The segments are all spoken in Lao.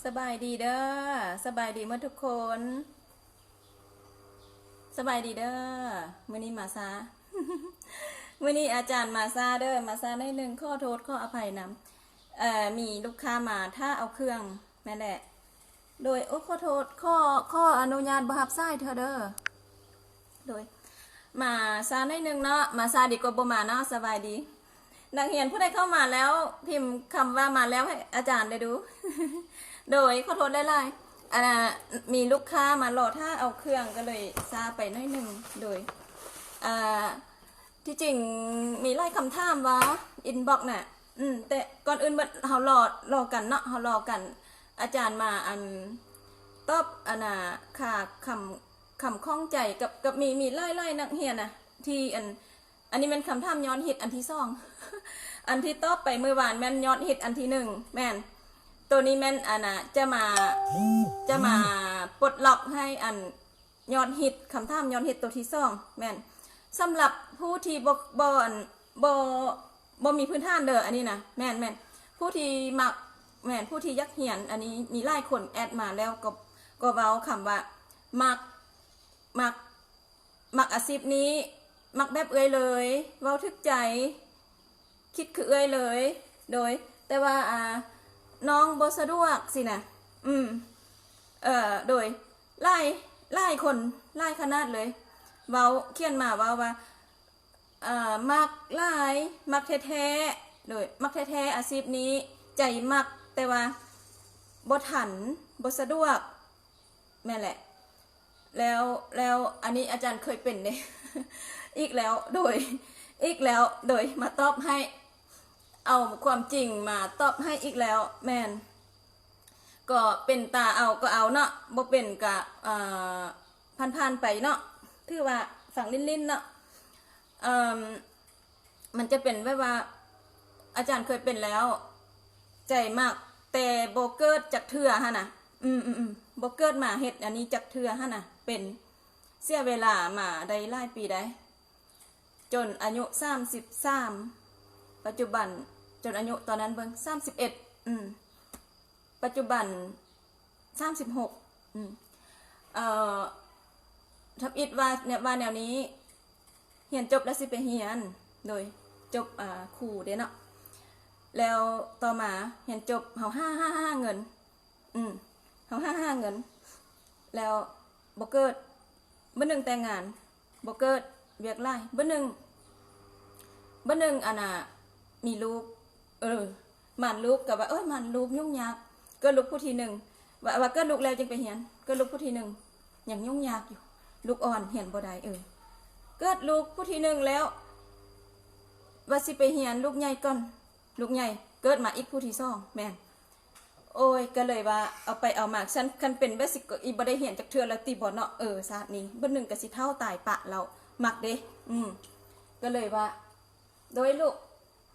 ສະບາຍດີເດີ ສະບາຍດີໝົດທຸກຄົນ ສະບາຍດີເດີ. ມື້ນີ້ມາຊ້າ ມື້ນີ້ອາຈານມາຊ້າເດີ ມາຊ້າໜ້ອຍໜຶ່ງ ຂໍໂທດຂໍອະໄພນຳ. ເອີ ມີລູກຄ້າມາຖ້າເອົາເຄື່ອງ ແມ່ນແຫຼະ. ໂດຍ ໂອ້ ຂໍໂທດ ຂໍ ຂໍອະນຸຍາດບໍ່ຮັບສາຍເທື່ອເດີ. ໂດຍ ມາຊ້າໜ້ອຍໜຶ່ງເນາະ ມາຊ້າດີກວ່າບໍ່ມາເນາະ. ສະບາຍດີ ນັກຮຽນຜູ້ໃດເຂົ້າມາແລ້ວ ພິມຄຳວ່າມາແລ້ວໃຫ້ອາຈານໄດ້ດູ. ໂດຍ ຂໍໂທດຫຼາຍໆ ອັນ ມີລູກຄ້າມາລໍຖ້າເອົາເຄື່ອງ ກໍເລີຍຊ້າໄປໜ້ອຍໜຶ່ງ. ໂດຍ ອ່າ ທີ່ຈິງມີຫຼາຍຄຳຖາມວ່າ ອິນບັອກນະ ອືມ ແຕ່ກ່ອນອື່ນໝົດ ເຮົາລໍ ລໍກັນເນາະ ເຮົາລໍກັນ ອາຈານມາ ອັນ ຕອບ ອັນນ່າ ຄາ ຄຳ ຄຳຂ້ອງໃຈກັບ ກັບ ມີ ມີຫຼາຍໆນັກຮຽນນະ ທີ່ ອັນ ອັນນີ້ແມ່ນຄຳຖາມຍອດຮິດອັນທີສອງ ອັນທີ່ຕອບໄປມື້ວານແມ່ນຍອດຮິດອັນທີໜຶ່ງ ແມ່ນ ໂຕນີ້ແມ່ນ ອັນນ່າ ຈະມາ ຈະມາປົດລັອກໃຫ້ ອັນ ຍອດຮິດ ຄຳຖາມຍອດຮິດໂຕທີສອງ ແມ່ນ ສຳລັບຜູ້ທີ່ບໍ່ ບໍ່ ອັນ ບໍ່ ບໍ່ມີພື້ນຖານເດີ ອັນນີ້ນະ ແມ່ນ ແມ່ນ ຜູ້ທີ່ມັກ ແມ່ນ ຜູ້ທີ່ຢາກຮຽນ ອັນນີ້ມີຫຼາຍຄົນແອັດມາແລ້ວ ກໍ ກໍເວົ້າຄຳວ່າ ມັກ ມັກ ມັກອາຊີບນີ້ ມັກແບບເອື້ອຍເລີຍ ເວົ້າຖືກໃຈ ຄິດຄືເອື້ອຍເລີຍ. ໂດຍ ແຕ່ວ່າ ອ່າ ນ້ອງບໍ່ສະດວກຊີ້ນະ ອືມ ເອີ ໂດຍ ຫຼາຍ ຫຼາຍຄົນ ຫຼາຍຂະໜາດເລີຍ ເວົ້າ ຂຽນມາເວົ້າວ່າ ເອີ ມັກຫຼາຍ ມັກແທ້ໆ ໂດຍ ມັກແທ້ໆ ອາຊີບນີ້ ໃຈມັກ ແຕ່ວ່າບໍ່ທັນ ບໍ່ສະດວກ. ແມ່ນແຫຼະ ແລ້ວ ແລ້ວອັນນີ້ອາຈານເຄີຍເປັນເດ້ ອີກແລ້ວ ໂດຍ ອີກແລ້ວ ໂດຍ ມາຕອບໃຫ້ ເອົາຄວາມຈິງມາຕອບໃຫ້ອີກແລ້ວ ແມ່ນ ກໍເປັນຕາເອົາກໍເອົາເນາະ ບໍ່ເປັນກະ ເອີ ຜ່ານໆໄປເນາະ ຖືວ່າຟັງຫຼິ້ນໆເນາະ ເອີ ມັນຈະເປັນແບບວ່າ ອາຈານເຄີຍເປັນແລ້ວ ໃຈມັກ ແຕ່ບໍ່ເກີດຈັກເທື່ອຫັ້ນນະ ອືມໆໆ ບໍ່ເກີດມາເຮັດອັນນີ້ຈັກເທື່ອຫັ້ນນະ ເປັນ ເສຍເວລາມາໄດ້ຫຼາຍປີໃດ໋ ຈົນອາຍຸສາມສິບສາມ ປັດຈຸບັນ ຈົນອາຍຸຕອນນັ້ນເບິ່ງ ສາມສິບເອັດ ອືມ ປັດຈຸບັນ ສາມສິບຫົກ ອືມ ເອີ ທຳອິດວ່າ ແນວ ວ່າແນວນີ້ ຮຽນຈົບແລ້ວຊິໄປຮຽນ ໂດຍ ຈົບ ອ່າ ຄູເດ້ເນາະ ແລ້ວຕໍ່ມາຮຽນຈົບ ເຮົາຫາ ຫາ ຫາເງິນ ອືມ ເຮົາຫາ ຫາເງິນ ແລ້ວບໍ່ເກີດ ບາດໜຶ່ງແຕ່ງງານ ບໍ່ເກີດ ວຽກຫຼາຍ ບາດໜຶ່ງ ບາດໜຶ່ງ ອັນນ່າ ມີລູກ ເອີ ໝານລູກກໍວ່າ ໂອ້ຍ ໝານລູກຫຍຸ້ງຍາກ ເກີດລູກຜູ້ທີໜຶ່ງ ວ່າ ວ່າເກີດລູກແລ້ວຈຶ່ງໄປຮຽນ ເກີດລູກຜູ້ທີໜຶ່ງ ຍັງຫຍຸ້ງຍາກຢູ່ ລູກອ່ອນຮຽນບໍ່ໄດ້ ເອີ ເກີດລູກຜູ້ທີໜຶ່ງແລ້ວ ວ່າຊິໄປຮຽນລູກໃຫຍ່ກ່ອນ ລູກໃຫຍ່ ເກີດມາອີກຜູ້ທີສອງ ແມ່ນ ໂອ້ຍ ກໍເລີຍວ່າ ເອົາໄປເອົາມາ ຊັ້ນຄັນເປັນແບບຊິ ກໍອີບໍ່ໄດ້ຮຽນຈັກເທື່ອແລ້ວຕິບໍ່ເນາະ ເອີ ຊາດນີ້ ບາດໜຶ່ງກໍຊິເຖົ້າຕາຍປະແລ້ວ ມັກເດ້ ອືມ ກໍເລີຍວ່າ ໂດຍລູກ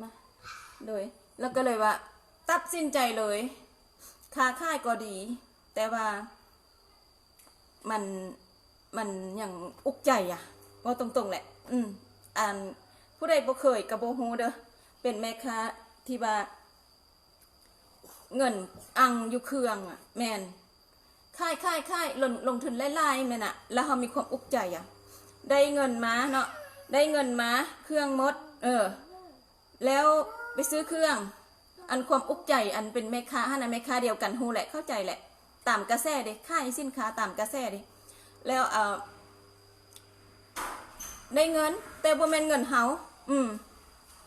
ມາ ໂດຍ ແລ້ວກໍເລີຍວ່າ ຕັດສິນໃຈເລີຍ ຄ້າຂາຍກໍດີ ແຕ່ວ່າ ມັນ ມັນຫຍັງອຸກໃຈອະ ເວົ້າຕົງໆແຫຼະ ອືມ ອັນ ຜູ້ໃດບໍ່ເຄີຍກໍບໍ່ຮູ້ເດີ ເປັນແມ່ຄ້າທີ່ວ່າ ເງິນອັ່ງຢູ່ເຄື່ອງອະ ແມ່ນ ຂາຍ ຂາຍ ຂາຍ ລົງ ລົງທຶນຫຼາຍໆ ແມ່ນນະ ແລ້ວເຮົາມີຄວາມອຸກໃຈອະ ໄດ້ເງິນມາເນາະ ໄດ້ເງິນມາ ເຄື່ອງໝົດ ເອີ ແລ້ວໄປຊື້ເຄື່ອງ ອັນຄວາມອຸກໃຈ ອັນເປັນແມ່ຄ້າຫັ້ນນະ ແມ່ຄ້າດຽວກັນ ຮູ້ແຫຼະ ເຂົ້າໃຈແຫຼະ ຕາມກະແສເດ້ ຂາຍສິນຄ້າຕາມກະແສເດ້ ແລ້ວ ເອີ ໄດ້ເງິນ ແຕ່ບໍ່ແມ່ນເງິນເຮົາ ອືມ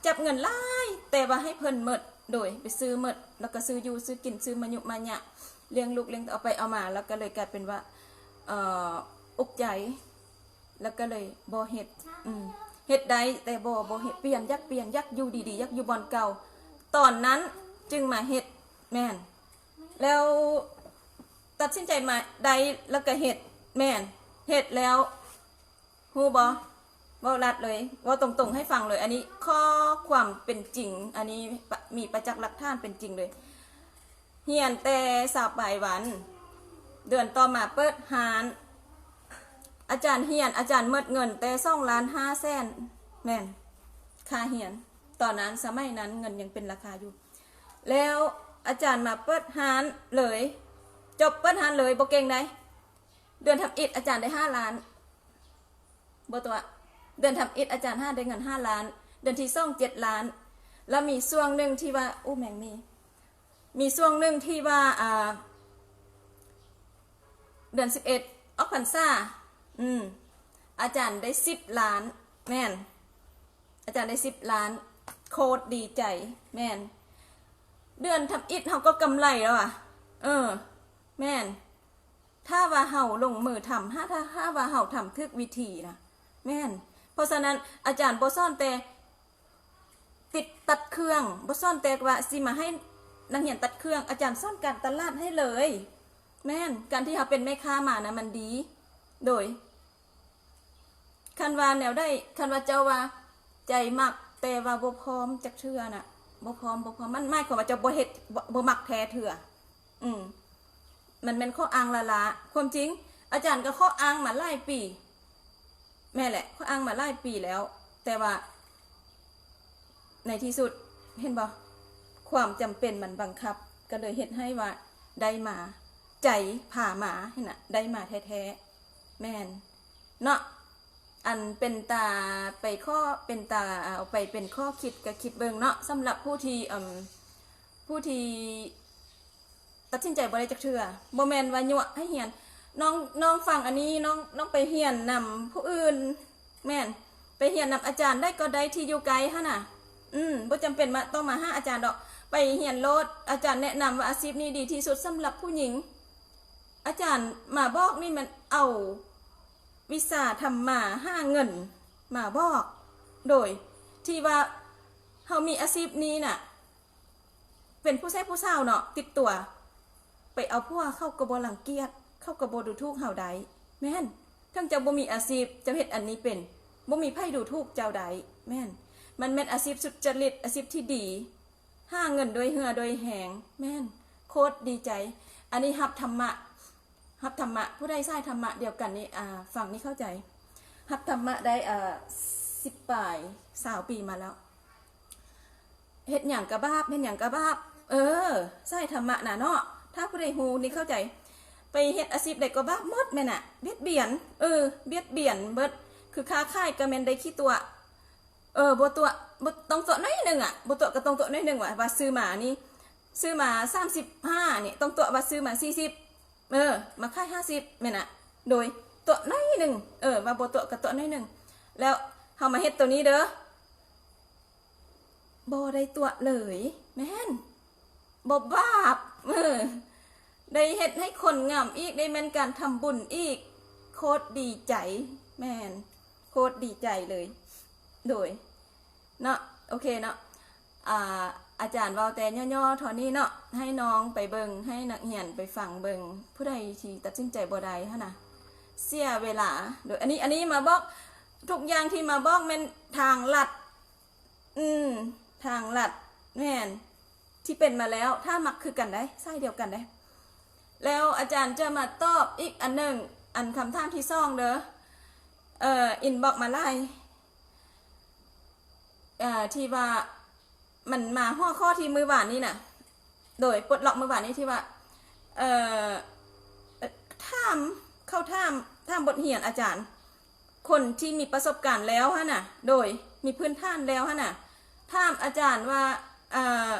ຈັບເງິນຫຼາຍ ແຕ່ວ່າໃຫ້ເພິ່ນໝົດ ໂດຍ ໄປຊື້ໝົດ ແລ້ວກໍຊື້ຢູ່ຊື້ກິນ ຊື້ມາຍຸມາຍະ ລ້ຽງລູກລ້ຽງ ເອົາໄປເອົາມາ ແລ້ວກໍເລີຍກາຍເປັນວ່າ ເອີ ອຸກໃຈ ແລ້ວກໍເລີຍບໍ່ເຮັດ ອືມ ເຮັດໄດ້ແຕ່ບໍ່ ບໍ່ເຮັດ ປ່ຽນ ຢາກປ່ຽນ ຢາກຢູ່ດີໆ ຢາກຢູ່ບ່ອນເກົ່າ ຕອນນັ້ນຈຶ່ງມາເຮັດ ແມ່ນ ແລ້ວຕັດສິນໃຈມາໄດ້ ແລ້ວກໍເຮັດ ແມ່ນ ເຮັດແລ້ວ ຮູ້ບໍ່? ເວົ້າລັດເລີຍ ເວົ້າຕົງໆໃຫ້ຟັງເລີຍ ອັນນີ້ຂໍ້ຄວາມເປັນຈິງ ອັນນີ້ປະ ມີປະຈັກຫຼັກຖານເປັນຈິງເລີຍ ຮຽນແຕ່ຊາວປາຍວັນ ເດືອນຕໍ່ມາເປີດຮ້ານ ອາຈານຮຽນ ອາຈານໝົດເງິນແຕ່ສອງລ້ານຫ້າແສນ ແມ່ນ ຄ່າຮຽນ ຕອນນັ້ນ ສະໄໝນັ້ນເງິນຍັງເປັນລາຄາຢູ່ ແລ້ວອາຈານມາເປີດຮ້ານເລີຍ ຈົບເປີດຮ້ານເລີຍ ບໍ່ເກັ່ງໃດ. ເດືອນທຳອິດອາຈານໄດ້ຫ້າລ້ານ ບໍ່ຕົວະ ເດືອນທຳອິດອາຈານຫາໄດ້ເງິນຫ້າລ້ານ ເດືອນທີສອງເຈັດລ້ານ ແລ້ວມີຊ່ວງໜຶ່ງທີ່ວ່າ ໂອ້ ແມງມີ ມີຊ່ວງໜຶ່ງທີ່ວ່າ ອ່າ ເດືອນສິບເອັດອອກພັນສາ ອືມ ອາຈານໄດ້ສິບລ້ານ ແມ່ນ ອາຈານໄດ້ສິບລ້ານ ໂຄດດີໃຈ ແມ່ນ ເດືອນທຳອິດເຮົາກໍກຳໄລແລ້ວອະ ເອີ ແມ່ນ ຖ້າວ່າເຮົາລົງມືທຳ ຖ້າ ຖ້າ ຖ້າວ່າເຮົາທຳຖືກວິທີນະ ແມ່ນ ເພາະສະນັ້ນອາຈານບໍ່ສອນແຕ່ຕິດຕັດເຄື່ອງ ບໍ່ສອນແຕ່ວ່າຊິມາໃຫ້ນັກຮຽນຕັດເຄື່ອງ ອາຈານສອນການຕະຫຼາດໃຫ້ເລີຍ ແມ່ນ ການທີ່ເຮົາເປັນແມ່ຄ້າມານະມັນດີ ໂດຍ ຄັນວ່າແນວໃດ ຄັນວ່າເຈົ້າວ່າໃຈມັກ ແຕ່ວ່າບໍ່ພ້ອມຈັກເທື່ອນະ ບໍ່ພ້ອມ ບໍ່ພ້ອມ ມັນໝາຍຄວາມວ່າເຈົ້າບໍ່ເຮັດ ບໍ່ ບໍ່ມັກແທ້ເທື່ອ ອືມ ມັນແມ່ນຂໍ້ອ້າງລ້າໆ ຄວາມຈິງອາຈານກໍຂໍ້ອ້າງມາຫຼາຍປີ ແມ່ນແຫຼະ ຂ້ອຍອ້າງມາຫຼາຍປີແລ້ວ ແຕ່ວ່າໃນທີ່ສຸດ ເຫັນບໍ່ ຄວາມຈຳເປັນມັນບັງຄັບ ກໍເລີຍເຮັດໃຫ້ວ່າໄດ້ມາ ໃຈພາມາຫັ້ນນະ ໄດ້ມາແທ້ໆ ແມ່ນເນາະ ອັນເປັນຕາໄປ ຂໍ້ ເປັນຕາເອົາໄປເປັນຂໍ້ຄິດ ກໍຄິດເບິ່ງເນາະ ສຳລັບຜູ້ທີ່ ເອີ່ມ ຜູ້ທີ່ ຕັດສິນໃຈບໍ່ໄດ້ຈັກເທື່ອ ບໍ່ແມ່ນວ່າຍົວະໃຫ້ຮຽນ ນ້ອງ ນ້ອງຟັງອັນນີ້ ນ້ອງ ນ້ອງໄປຮຽນນຳຜູ້ອື່ນ ແມ່ນ ໄປຮຽນນຳອາຈານໃດກໍໄດ້ທີ່ຢູ່ໃກ້ຫັ້ນນະ ອືມ ບໍ່ຈຳເປັນວ່າຕ້ອງມາຫາອາຈານດອກ ໄປຮຽນໂລດ ອາຈານແນະນຳວ່າອາຊີບນີ້ດີທີ່ສຸດສຳລັບຜູ້ຍິງ ອາຈານມາບອກນີ້ແມ່ນເອົາວິຊາທຳມາຫາເງິນມາບອກ ໂດຍທີ່ວ່າເຮົາມີອາຊີບນີ້ນະ ເປັນຜູ້ຊາຍຜູ້ສາວເນາະ ຕິດຕົວ ໄປເອົາຜົວເຂົາກໍບໍ່ລັງກຽດ ເຂົາກໍບໍ່ດູຖູກເຮົາໄດ້ ແມ່ນ ເຖິງເຈົ້າບໍ່ມີອາຊີບ ເຈົ້າເຮັດອັນນີ້ເປັນ ບໍ່ມີໃຜດູຖູກເຈົ້າໄດ້ ແມ່ນ ມັນແມ່ນອາຊີບສຸດຈະລິດ ອາຊີບທີ່ດີ ຫາເງິນດ້ວຍເຫື່ອດ້ວຍແຮງ ແມ່ນ ໂຄດດີໃຈ ອັນນີ້ຮັບທຳມະ ຮັບທຳມະ ຜູ້ໃດສາຍທຳມະດຽວກັນນີ້ ອ່າ ຟັງນີ້ເຂົ້າໃຈ ຮັບທຳມະໄດ້ ເອີ ສິບປາຍ ຊາວປີມາແລ້ວ ເຮັດຫຍັງກະບາບ ເຮັດຫຍັງກະບາບ ເອີ ສາຍທຳມະນະເນາະ ຖ້າຜູ້ໃດຮູ້ນີ້ເຂົ້າໃຈ ໄປເຮັດອາຊີບໃດກໍບາບໝົດແມ່ນນະ ບຽດບຽນ ເອີ ບຽດບຽນເບິດ ຄືຄ້າຂາຍກໍແມ່ນໄດ້ຂີ້ຕົວະ ເອີ ບໍ່ຕົວະ ບໍ່ ຕ້ອງຕົວະໜ້ອຍໜຶ່ງອະ ບໍ່ຕົວະກໍຕ້ອງຕົວະໜ້ອຍໜຶ່ງວ່າ ວ່າຊື້ມານີ້ ຊື້ມາສາມສິບຫ້ານີ້ ຕ້ອງຕົວະວ່າຊື້ມາສີ່ສິບ ເອີ ມາຂາຍຫ້າສິບແມ່ນນະ ໂດຍຕົວະໜ້ອຍໜຶ່ງ ເອີ ວ່າບໍ່ຕົວະກໍຕົວະໜ້ອຍໜຶ່ງ ແລ້ວເຮົາມາເຮັດໂຕນີ້ເດີ ບໍ່ໄດ້ຕົວະເລີຍ ແມ່ນ ບໍ່ບາບ ເອີ ໄດ້ເຮັດໃຫ້ຄົນງາມອີກ ໄດ້ແມ່ນການທຳບຸນອີກ ໂຄດດີໃຈ ແມ່ນ ໂຄດດີໃຈເລີຍ ໂດຍ ເນາະ ໂອເຄເນາະ ອ່າ ອາຈານເວົ້າແຕ່ຫຍໍ້ໆເທົ່ານີ້ເນາະ ໃຫ້ນ້ອງໄປເບິ່ງ ໃຫ້ນັກຮຽນໄປຟັງເບິ່ງ ຜູ້ໃດທີ່ຕັດສິນໃຈບໍ່ໄດ້ຫັ້ນນະ ເສຍເວລາ ໂດຍ ອັນນີ້ ອັນນີ້ມາບອກ ທຸກຢ່າງທີ່ມາບອກແມ່ນທາງລັດ ອືມ ທາງລັດ ແມ່ນ ທີ່ເປັນມາແລ້ວ ຖ້າມັກຄືກັນໄດ໋ ສາຍດຽວກັນໄດ໋ ແລ້ວອາຈານຈະມາຕອບອີກອັນໜຶ່ງ ອັນຄຳຖາມທີສອງເດີ ເອີ ອິນບັອກມາຫຼາຍ ເອີ ທີ່ວ່າມັນມາຫົວຂໍ້ທີ່ມື້ວານນີ້ນະ ໂດຍປົດລັອກມື້ວານນີ້ທີ່ວ່າ ເອີ ຖາມ ເຂົາຖາມ ຖາມບົດຮຽນອາຈານ ຄົນທີ່ມີປະສົບການແລ້ວຫັ້ນນະ ໂດຍມີພື້ນຖານແລ້ວຫັ້ນນະ ຖາມອາຈານວ່າ ເອີ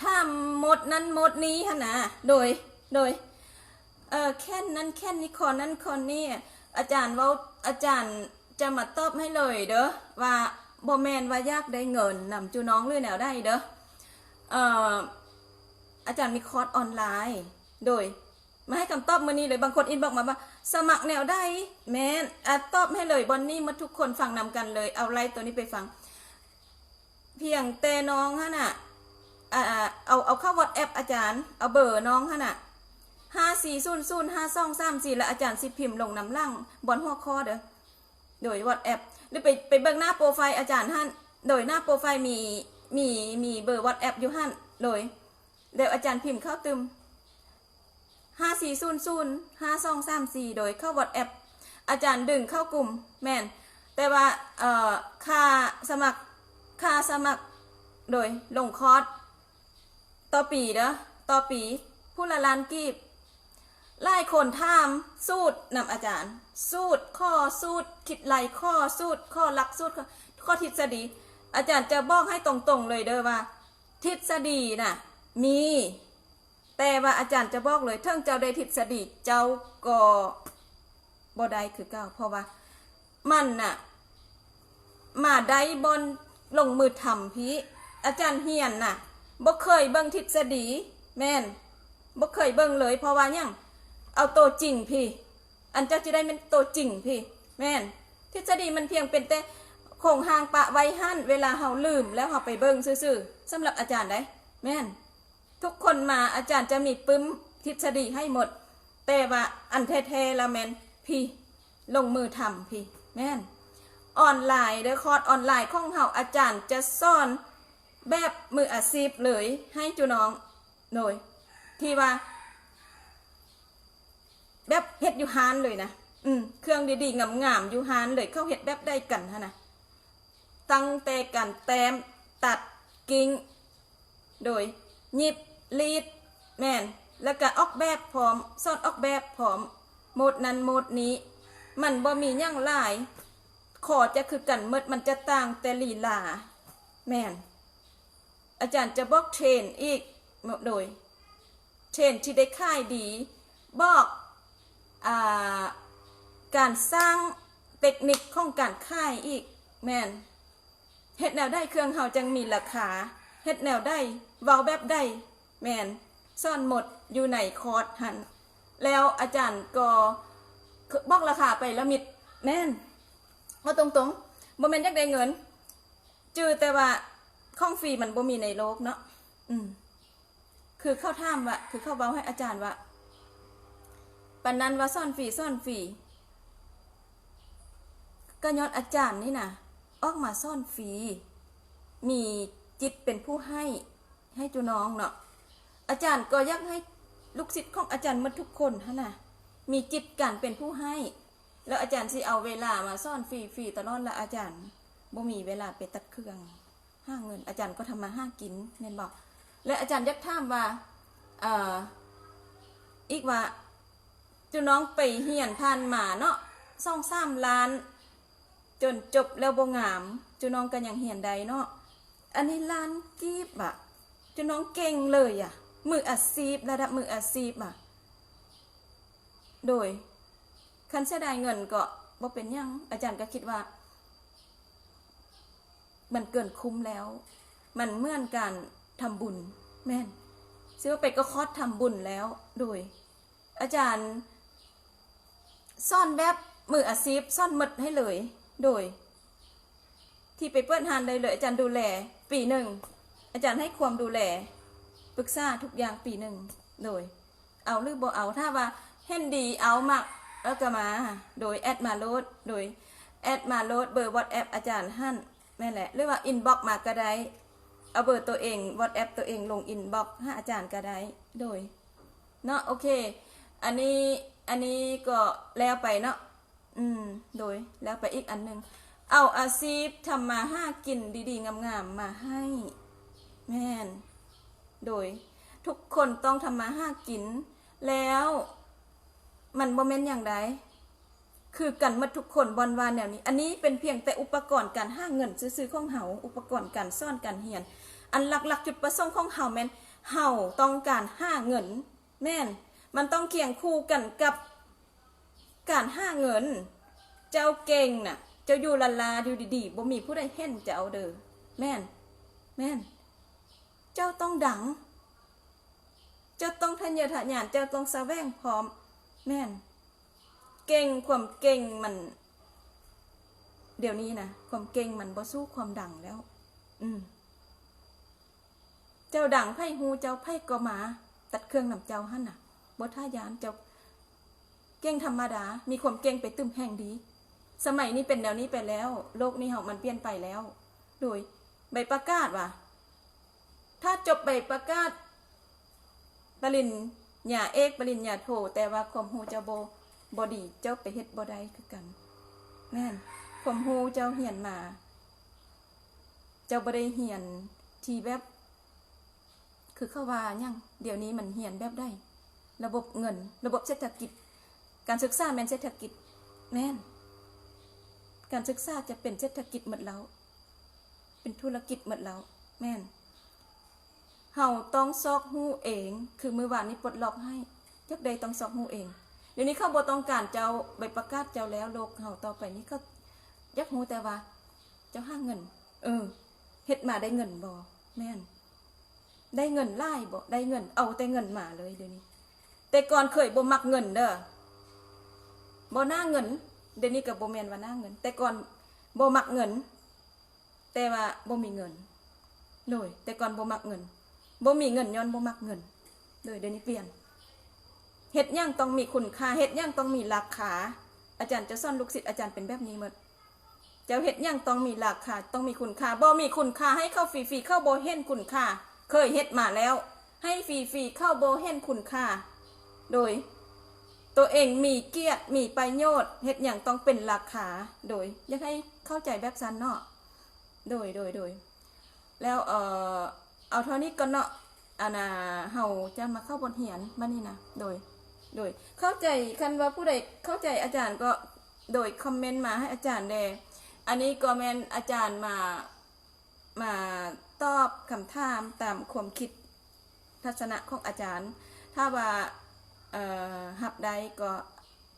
ຖາມໝົດນັ້ນໝົດນີ້ຫັ້ນນະ ໂດຍ ໂດຍ ເອີ ແຄ້ນນັ້ນແຄ້ນນີ້ ຂໍ້ນັ້ນຂໍ້ນີ້ ອາຈານເວົ້າ ອາຈານຈະມາຕອບໃຫ້ເລີຍເດີ ວ່າບໍ່ແມ່ນວ່າຢາກໄດ້ເງິນນຳຈຸນ້ອງ ຫຼືແນວໃດເດີ ເອີ ອາຈານມີຄອດອອນລາຍ ໂດຍ ມາໃຫ້ຄຳຕອບມື້ນີ້ເລີຍ ບາງຄົນອິນບັອກມາວ່າ ສະໝັກແນວໃດ ແມ່ນ ອາ ຕອບໃຫ້ເລີຍ ບ່ອນນີ້ໝົດທຸກຄົນຟັງນຳກັນເລີຍ ເອົາໄລໂຕນີ້ໄປຟັງ ພຽງແຕ່ນ້ອງຫັ້ນນະ ອາ ເອົາ ເອົາເຂົ້າວັອດແອັບອາຈານ ເອົາເບີນ້ອງຫັ້ນນະ ຫ້າສີ່ສູນສູນຫ້າສອງສາມສີ່ ແລ້ວອາຈານຊິພິມລົງນຳຫຼັງບ່ອນຫົວຂໍ້ເດີ ໂດຍວັອດແອັບ ຫຼືໄປ ໄປເບິ່ງໜ້າໂປຣໄຟອາຈານຫັ້ນ ໂດຍໜ້າໂປຣໄຟມີ ມີ ມີເບີວັອດແອັບຢູ່ຫັ້ນ ໂດຍ ແລ້ວອາຈານພິມເຂົ້າຕື່ມ ຫ້າສີ່ສູນສູນຫ້າສອງສາມສີ່ ໂດຍເຂົ້າວັອດແອັບ ອາຈານດຶງເຂົ້າກຸ່ມ ແມ່ນ ແຕ່ວ່າ ເອີ ຄ່າສະໝັກ ຄ່າສະໝັກ ໂດຍລົງຄອດຕໍ່ປີເດີ ຕໍ່ປີ ຜູ້ລະລ້ານກີບ. ຫຼາຍຄົນຖາມສູດນຳອາຈານ, ສູດ, ຂໍ້ສູດ, ຄິດໄລ່ຂໍ້ສູດ, ຂໍ້ຫຼັກສູດ, ຂໍ້ທິດສະດີ. ອາຈານຈະບອກໃຫ້ຕົງໆເລີຍເດີ້ວ່າ ທິດສະດີນະມີ, ແຕ່ວ່າອາຈານຈະບອກເລີຍ, ເຖິງເຈົ້າໄດ້ທິດສະດີ ເຈົ້າກໍບໍ່ໄດ້ຄືເກົ່າ, ເພາະວ່າມັນນະມາໄດ້ບ່ອນລົງມືທຳພີ້. ອາຈານຮຽນນະ ບໍ່ເຄີຍເບິ່ງທິດສະດີ, ແມ່ນ ບໍ່ເຄີຍເບິ່ງເລີຍ. ເພາະວ່າຫຍັງ? ເອົາໂຕຈິງພີ້, ອັນເຈົ້າຊິໄດ້ແມ່ນໂຕຈິງພີ້. ແມ່ນ ທິດສະດີມັນພຽງເປັນແຕ່ໂຄງຮ່າງປະໄວ້ຫັ້ນ, ເວລາເຮົາລືມແລ້ວເຮົາໄປເບິ່ງຊື່ໆ. ສຳລັບອາຈານໃດ໋ ແມ່ນ ທຸກຄົນມາອາຈານຈະມີປຶ້ມທິດສະດີໃຫ້ໝົດ, ແຕ່ວ່າອັນແທ້ໆລະແມ່ນພີ້ ລົງມືທຳພີ້. ແມ່ນ ອອນລາຍເດີ້, ຄອດອອນລາຍຂອງເຮົາ ອາຈານຈະສອນແບບມືອາຊີບເລີຍໃຫ້ຈຸນ້ອງ, ໂດຍທີ່ວ່າແບບເຮັດຢູ່ຮ້ານເລີຍນະ. ອືມ ເຄື່ອງດີໆງາມໆຢູ່ຮ້ານເລີຍ, ເຂົາເຮັດແບບໃດກັນຫັ້ນນະ? ຕັ້ງແຕ່ການແຕ້ມ, ຕັດ, ກິ້ງ, ໂດຍ, ຫຍິບ, ລີດ, ແມ່ນ ແລ້ວກະອອກແບບພ້ອມ, ສອນອອກແບບພ້ອມ, ໂໝດນັ້ນໂໝດນີ້, ມັນບໍ່ມີຫຍັງຫຼາຍ, ຂໍຈະຄືກັນໝົດ, ມັນຈະຕ່າງແຕ່ລີລາ. ແມ່ນ ອາຈານຈະບອກເທຣນອີກ, ໂດຍ ເທຣນທີ່ໄດ້ຂາຍດີ, ບອກ ອ່າ ການສ້າງເຕັກນິກຂອງການຂາຍອີກ. ແມ່ນ ເຮັດແນວໃດເຄື່ອງເຮົາຈັ່ງມີລາຄາ, ເຮັດແນວໃດ, ເວົ້າແບບໃດ, ແມ່ນ ສອນໝົດຢູ່ໃນຄອດຫັ້ນ. ແລ້ວອາຈານກໍບອກລາຄາໄປລະມິດ. ແມ່ນ ເວົ້າຕົງໆ ບໍ່ແມ່ນຢາກໄດ້ເງິນ, ຈື່ແຕ່ວ່າຂອງຟຣີມັນບໍ່ມີໃນໂລກເນາະ. ອືມ ຄືເຂົາຖາມວ່າ ຄືເຂົາເວົ້າໃຫ້ອາຈານວ່າ ປານນັ້ນວ່າສອນຟຣີ ສອນຟຣີ, ກໍຍ້ອນອາຈານນີ້ນະ ອອກມາສອນຟຣີ, ມີຈິດເປັນຜູ້ໃຫ້ ໃຫ້ຈຸນ້ອງເນາະ. ອາຈານກໍຢາກໃຫ້ລູກສິດຂອງອາຈານໝົດທຸກຄົນຫັ້ນນະ ມີຈິດການເປັນຜູ້ໃຫ້, ແລ້ວອາຈານຊິເອົາເວລາມາສອນຟຣີໆຕະຫຼອດລະ? ອາຈານບໍ່ມີເວລາໄປຕັດເຄື່ອງ ຫາເງິນ, ອາຈານກໍທຳມາຫາກິນ ແມ່ນບໍ່? ແລະອາຈານຢາກຖາມວ່າ ເອີ ອີກວ່າ ຈຸນ້ອງໄປຮຽນຜ່ານມາເນາະ ສອງສາມລ້ານ, ຈົນຈົບແລ້ວບໍ່ງາມ, ຈຸນ້ອງກໍຍັງຮຽນໄດ້ເນາະ. ອັນນີ້ລ້ານກີບອະ, ຈຸນ້ອງເກັ່ງເລີຍອະ, ມືອາຊີບ, ລະດັບມືອາຊີບອະ. ໂດຍ ຄັນເສຍດາຍເງິນກໍບໍ່ເປັນຫຍັງ, ອາຈານກໍຄິດວ່າ ມັນເກີນຄຸ້ມແລ້ວ, ມັນເໝືອນການທຳບຸນ. ແມ່ນ ຊິວ່າໄປກໍຄອດທຳບຸນແລ້ວ. ໂດຍ ອາຈານສອນແບບມືອາຊີບ, ສອນໝົດໃຫ້ເລີຍ. ໂດຍ ທີ່ໄປເປີດຮ້ານໄດ້ເລີຍ, ອາຈານດູແລປີໜຶ່ງ, ອາຈານໃຫ້ຄວາມດູແລ, ປຶກສາທຸກຢ່າງປີໜຶ່ງ. ໂດຍ ເອົາຫຼືບໍ່ເອົາ, ຖ້າວ່າເຫັນດີເອົາ ມັກ ແລ້ວກໍມາ. ໂດຍ ແອັດມາໂລດ, ໂດຍ ແອັດມາໂລດເບີ WhatsApp ອາຈານຫັ້ນ. ແມ່ນແຫຼະ, ຫຼືວ່າ inbox ມາກໍໄດ້, ເອົາເບີໂຕເອງ WhatsApp ໂຕເອງລົງ inbox ຫາອາຈານກໍໄດ້. ໂດຍ ເນາະ, ໂອເຄ ອັນນີ້ ອັນນີ້ກໍແລ້ວໄປເນາະ. ອືມ ໂດຍ ແລ້ວໄປອີກອັນໜຶ່ງ, ເອົາອາຊີບທຳມາຫາກິນດີໆງາມໆມາໃຫ້. ແມ່ນ ໂດຍ ທຸກຄົນຕ້ອງທຳມາຫາກິນ, ແລ້ວມັນບໍ່ແມ່ນຫຍັງໃດ ຄືກັນໝົດທຸກຄົນ ບ່ອນວ່າແນວນີ້. ອັນນີ້ເປັນພຽງແຕ່ອຸປະກອນການຫາເງິນຊື່ໆຂອງເຮົາ, ອຸປະກອນການສອນການຮຽນ. ອັນຫຼັກໆຈຸດປະສົງຂອງເຮົາແມ່ນເຮົາຕ້ອງການຫາເງິນ. ແມ່ນ ມັນຕ້ອງຄຽງຄູ່ກັນກັບການຫາເງິນ. ເຈົ້າເກັ່ງນະ, ເຈົ້າຢູ່ລ້າໆ ຢູ່ດີໆ ບໍ່ມີຜູ້ໃດເຫັນເຈົ້າເດີ້. ແມ່ນ ແມ່ນ ເຈົ້າຕ້ອງດັງ, ເຈົ້າຕ້ອງທະເຍີທະຍານ, ເຈົ້າຕ້ອງສະແຫວງພ້ອມ. ແມ່ນ ເກັ່ງ, ຄວາມເກັ່ງມັນ ດຽວນີ້ນະ ຄວາມເກັ່ງມັນບໍ່ສູ້ຄວາມດັງແລ້ວ. ອືມ ເຈົ້າດັງ ໃຜຮູ້ເຈົ້າ ໃຜກໍມາຕັດເຄື່ອງນຳເຈົ້າຫັ້ນນະ, ບໍ່ທ່າຢ້ານ. ເຈົ້າເກັ່ງທຳມະດາ, ມີຄວາມເກັ່ງໄປຕື່ມແຮ່ງດີ. ສະໄໝນີ້ເປັນແນວນີ້ໄປແລ້ວ, ໂລກນີ້ເຮົາມັນປ່ຽນໄປແລ້ວ. ໂດຍ ໃບປະກາດວ່າ ຖ້າຈົບໃບປະກາດປະລິນຍາເອກ, ປະລິນຍາໂທ, ແຕ່ວ່າຄວາມຮູ້ເຈົ້າບໍ່ ບໍ່ດີ, ເຈົ້າໄປເຮັດບໍ່ໄດ້ຄືກັນ. ແມ່ນ ຄວາມຮູ້ເຈົ້າຮຽນມາ, ເຈົ້າບໍ່ໄດ້ຮຽນທີ່ແບບ ຄື ຄືເຂົາວ່າຫຍັງ? ດຽວນີ້ມັນຮຽນແບບໃດ? ລະບົບເງິນ, ລະບົບເສດຖະກິດ. ການສຶກສາແມ່ນເສດຖະກິດ. ແມ່ນ. ການສຶກສາຈະເປັນເສດຖະກິດໝົດແລ້ວ. ເປັນທຸລະກິດໝົດແລ້ວ. ແມ່ນ. ເຮົາຕ້ອງຊອກຮູ້ເອງ. ຄືມື້ວານນີ້ປົດລັອກໃຫ້. ຢາກໄດ້ຕ້ອງຊອກຮູ້ເອງ. ດຽວນີ້ເຂົາບໍ່ຕ້ອງການເຈົ້າ, ໃບປະກາດເຈົ້າແລ້ວ. ໂລກເຮົາຕໍ່ໄປນີ້ ເຂົາຢາກຮູ້ແຕ່ວ່າເຈົ້າຫາເງິນ. ເອີ, ເຮັດມາໄດ້ເງິນບໍ່? ແມ່ນ. ໄດ້ເງິນຫຼາຍບໍ່? ໄດ້ເງິນ, ເອົາແຕ່ເງິນມາເລີຍດຽວນີ້. ແຕ່ກ່ອນເຄີຍບໍ່ມັກເງິນເດີ, ບໍ່ໜ້າເງິນ. ດຽວນີ້ກໍບໍ່ແມ່ນວ່າໜ້າເງິນ, ແຕ່ກ່ອນບໍ່ມັກເງິນ, ແຕ່ວ່າບໍ່ມີເງິນ. ໂດຍ, ແຕ່ກ່ອນບໍ່ມັກເງິນ, ບໍ່ມີເງິນຍ້ອນບໍ່ມັກເງິນ. ໂດຍ, ດຽວນີ້ປ່ຽນ. ເຮັດຫຍັງຕ້ອງມີຄຸນຄ່າ, ເຮັດຫຍັງຕ້ອງມີລາຄາ. ອາຈານຈະສອນລູກສິດອາຈານເປັນແບບນີ້ໝົດ. ເຈົ້າເຮັດຫຍັງຕ້ອງມີລາຄາ, ຕ້ອງມີຄຸນຄ່າ. ບໍ່ມີຄຸນຄ່າໃຫ້ເຂົາຟຣີໆ, ເຂົາບໍ່ເຫັນຄຸນຄ່າ. ເຄີຍເຮັດມາແລ້ວ ໃຫ້ຟຣີໆ, ເຂົາບໍ່ເຫັນຄຸນຄ່າ. ໂດຍ ໂຕເອງມີກຽດ, ມີປະໂຫຍດ, ເຮັດຫຍັງຕ້ອງເປັນລາຄາ. ໂດຍ ຢາກໃຫ້ເຂົ້າໃຈແບບຊັ້ນເນາະ. ໂດຍ ໂດຍ ໂດຍ ແລ້ວ ເອີ ເອົາເທົ່ານີ້ກ່ອນເນາະ. ອັນນ່າ ເຮົາຈະມາເຂົ້າບົດຮຽນບາດນີ້ນະ. ໂດຍ ໂດຍ ເຂົ້າໃຈ, ຄັນວ່າຜູ້ໃດເຂົ້າໃຈອາຈານກໍ ໂດຍ ຄອມເມັນມາໃຫ້ອາຈານແດ່. ອັນນີ້ກໍແມ່ນອາຈານມາ ມາຕອບຄຳຖາມຕາມຄວາມຄິດທັດສະນະຂອງອາຈານ. ຖ້າວ່າ ເອີ ຮັບໄດ້ກໍ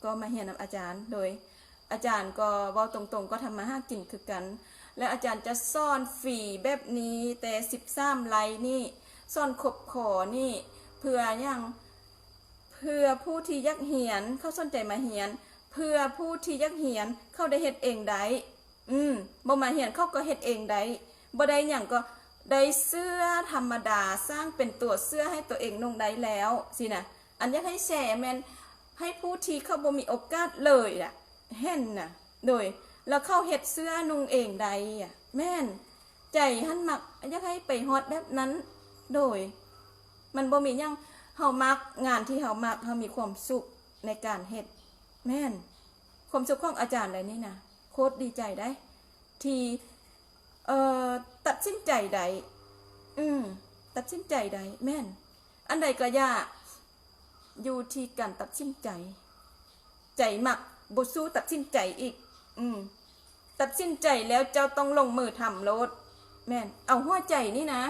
ກໍມາຮຽນນຳອາຈານ. ໂດຍ ອາຈານກໍເວົ້າຕົງໆ ກໍທຳມາຫາກິນຄືກັນ. ແລະອາຈານຈະສອນຟຣີແບບນີ້ແຕ່ສິບສາມໄລນີ້, ສອນຄົບຂໍ້ນີ້ ເພື່ອຫຍັງ? ເພື່ອຜູ້ທີ່ຢາກຮຽນ, ເຂົາສົນໃຈມາຮຽນ, ເພື່ອຜູ້ທີ່ຢາກຮຽນ ເຂົາໄດ້ເຮັດເອງໄດ້. ອືມ ບໍ່ມາຮຽນເຂົາກໍເຮັດເອງໄດ້, ບໍ່ໄດ້ຫຍັງກໍໄດ້ເສື້ອທຳມະດາ, ສ້າງເປັນຕົວເສື້ອໃຫ້ຕົວເອງນຸ່ງໄດ້ແລ້ວຊີ້ນະ. ອັນຢາກໃຫ້ແຊແມ່ນໃຫ້ຜູ້ທີ່ເຂົາບໍ່ມີໂອກາດເລີຍລະ ເຫັນນະ. ໂດຍ ແລ້ວເຂົາເຮັດເສື້ອນຸ່ງເອງໄດ້ອະ. ແມ່ນ. ໃຈຫັ້ນມັກ ຢາກໃຫ້ໄປຮອດແບບນັ້ນ. ໂດຍ ມັນບໍ່ມີຫຍັງ, ເຮົາມັກງານທີ່ເຮົາມັກ, ເຮົາມີຄວາມສຸກໃນການເຮັດ. ແມ່ນ. ຄວາມສຸກຂອງອາຈານແຫຼະນີ້ນະ. ໂຄດດີໃຈໄດ໋ ທີ່ ເອີ ຕັດສິນໃຈໄດ້. ອືມ ຕັດສິນໃຈໄດ້. ແມ່ນ. ອັນໃດກໍຢ່າ, ຢູ່ທີ່ການຕັດສິນໃຈ. ໃຈມັກບໍ່ສູ້ຕັດສິນໃຈອີກ. ອືມ ຕັດສິນໃຈແລ້ວເຈົ້າຕ້ອງລົງມືທຳໂລດ. ແມ່ນ. ເອົາຫົວໃຈນີ້ນະ,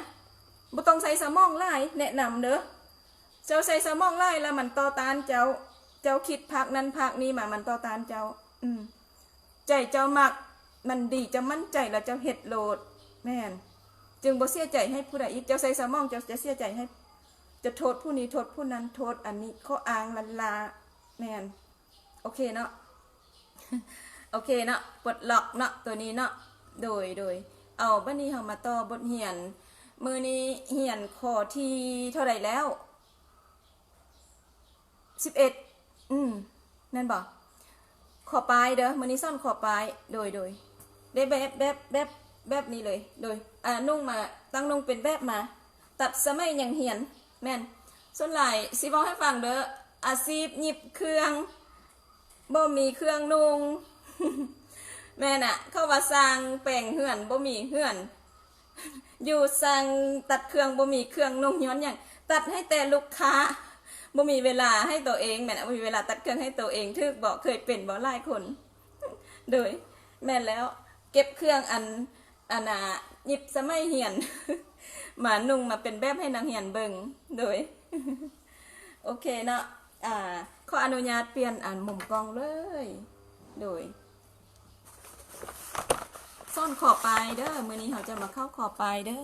ບໍ່ຕ້ອງໃຊ້ສະໝອງຫຼາຍ, ແນະນຳເດີ. ເຈົ້າໃຊ້ສະໝອງຫຼາຍລະມັນຕໍ່ຕ້ານເຈົ້າ, ເຈົ້າຄິດພາກນັ້ນພາກນີ້ມາ ມັນຕໍ່ຕ້ານເຈົ້າ. ອືມ ໃຈເຈົ້າມັກ, ມັນດີ, ເຈົ້າໝັ້ນໃຈລະເຈົ້າເຮັດໂລດ. ແມ່ນ. ຈຶ່ງບໍ່ເສຍໃຈໃຫ້ຜູ້ໃດອີກ. ເຈົ້າໃຊ້ສະໝອງ, ເຈົ້າຈະເສຍໃຈໃຫ້, ຈະໂທດຜູ້ນີ້, ໂທດຜູ້ນັ້ນ, ໂທດອັນນີ້, ຂໍ້ອ້າງລ້ານລາ. ແມ່ນ. ໂອເຄເນາະ, ໂອເຄເນາະ, ປົດລັອກເນາະ ໂຕນີ້ເນາະ. ໂດຍ ໂດຍ. ເອົາ ບັດນີ້ເຮົາມາຕໍ່ບົດຮຽນ. ມື້ນີ້ຮຽນຂໍ້ທີເທົ່າໃດແລ້ວ? ສິບເອັດ. ອືມ ແມ່ນບໍ່? ຂໍ້ປາຍເດີ, ມື້ນີ້ສອນຂໍ້ປາຍ. ໂດຍ ໂດຍ. ໄດ້ແບບ ແບບ ແບບ ແບບນີ້ເລີຍ. ໂດຍ ອ່າ ນຸ່ງມາ, ຕັ້ງນຸ່ງເປັນແບບມາ. ຕັດສະໄໝຍັງຮຽນ. ແມ່ນ. ສ່ວນຫຼາຍຊິເວົ້າໃຫ້ຟັງເດີ, ອາຊີບຫຍິບເຄື່ອງ ບໍ່ມີເຄື່ອງນຸ່ງ. ແມ່ນອະ, ເຂົາວ່າຊ່າງແປງເຮືອນ ບໍ່ມີເຮືອນ, ຢູ່ຊ່າງຕັດເຄື່ອງ ບໍ່ມີເຄື່ອງນຸ່ງ. ຍ້ອນຫຍັງ? ຕັດໃຫ້ແຕ່ລູກຄ້າ, ບໍ່ມີເວລາໃຫ້ໂຕເອງ. ແມ່ນອະ, ບໍ່ມີເວລາຕັດເຄື່ອງໃຫ້ໂຕເອງ. ຖືກບໍ່? ເຄີຍເປັນບໍ່? ຫຼາຍຄົນ. ໂດຍ ແມ່ນແລ້ວ. ເກັບເຄື່ອງອັນ ອັນນ່າ ຫຍິບສະໄໝຮຽນ ມານຸ່ງມາເປັນແບບໃຫ້ນັກຮຽນເບິ່ງ. ໂດຍ ໂອເຄເນາະ. ອ່າ ຂໍອະນຸຍາດປ່ຽນອັນມຸມກ້ອງເລີຍ. ໂດຍ ສອນຂໍ້ປາຍເດີ, ມື້ນີ້ເຮົາຈະມາເຂົ້າຂໍ້ປາຍເດີ.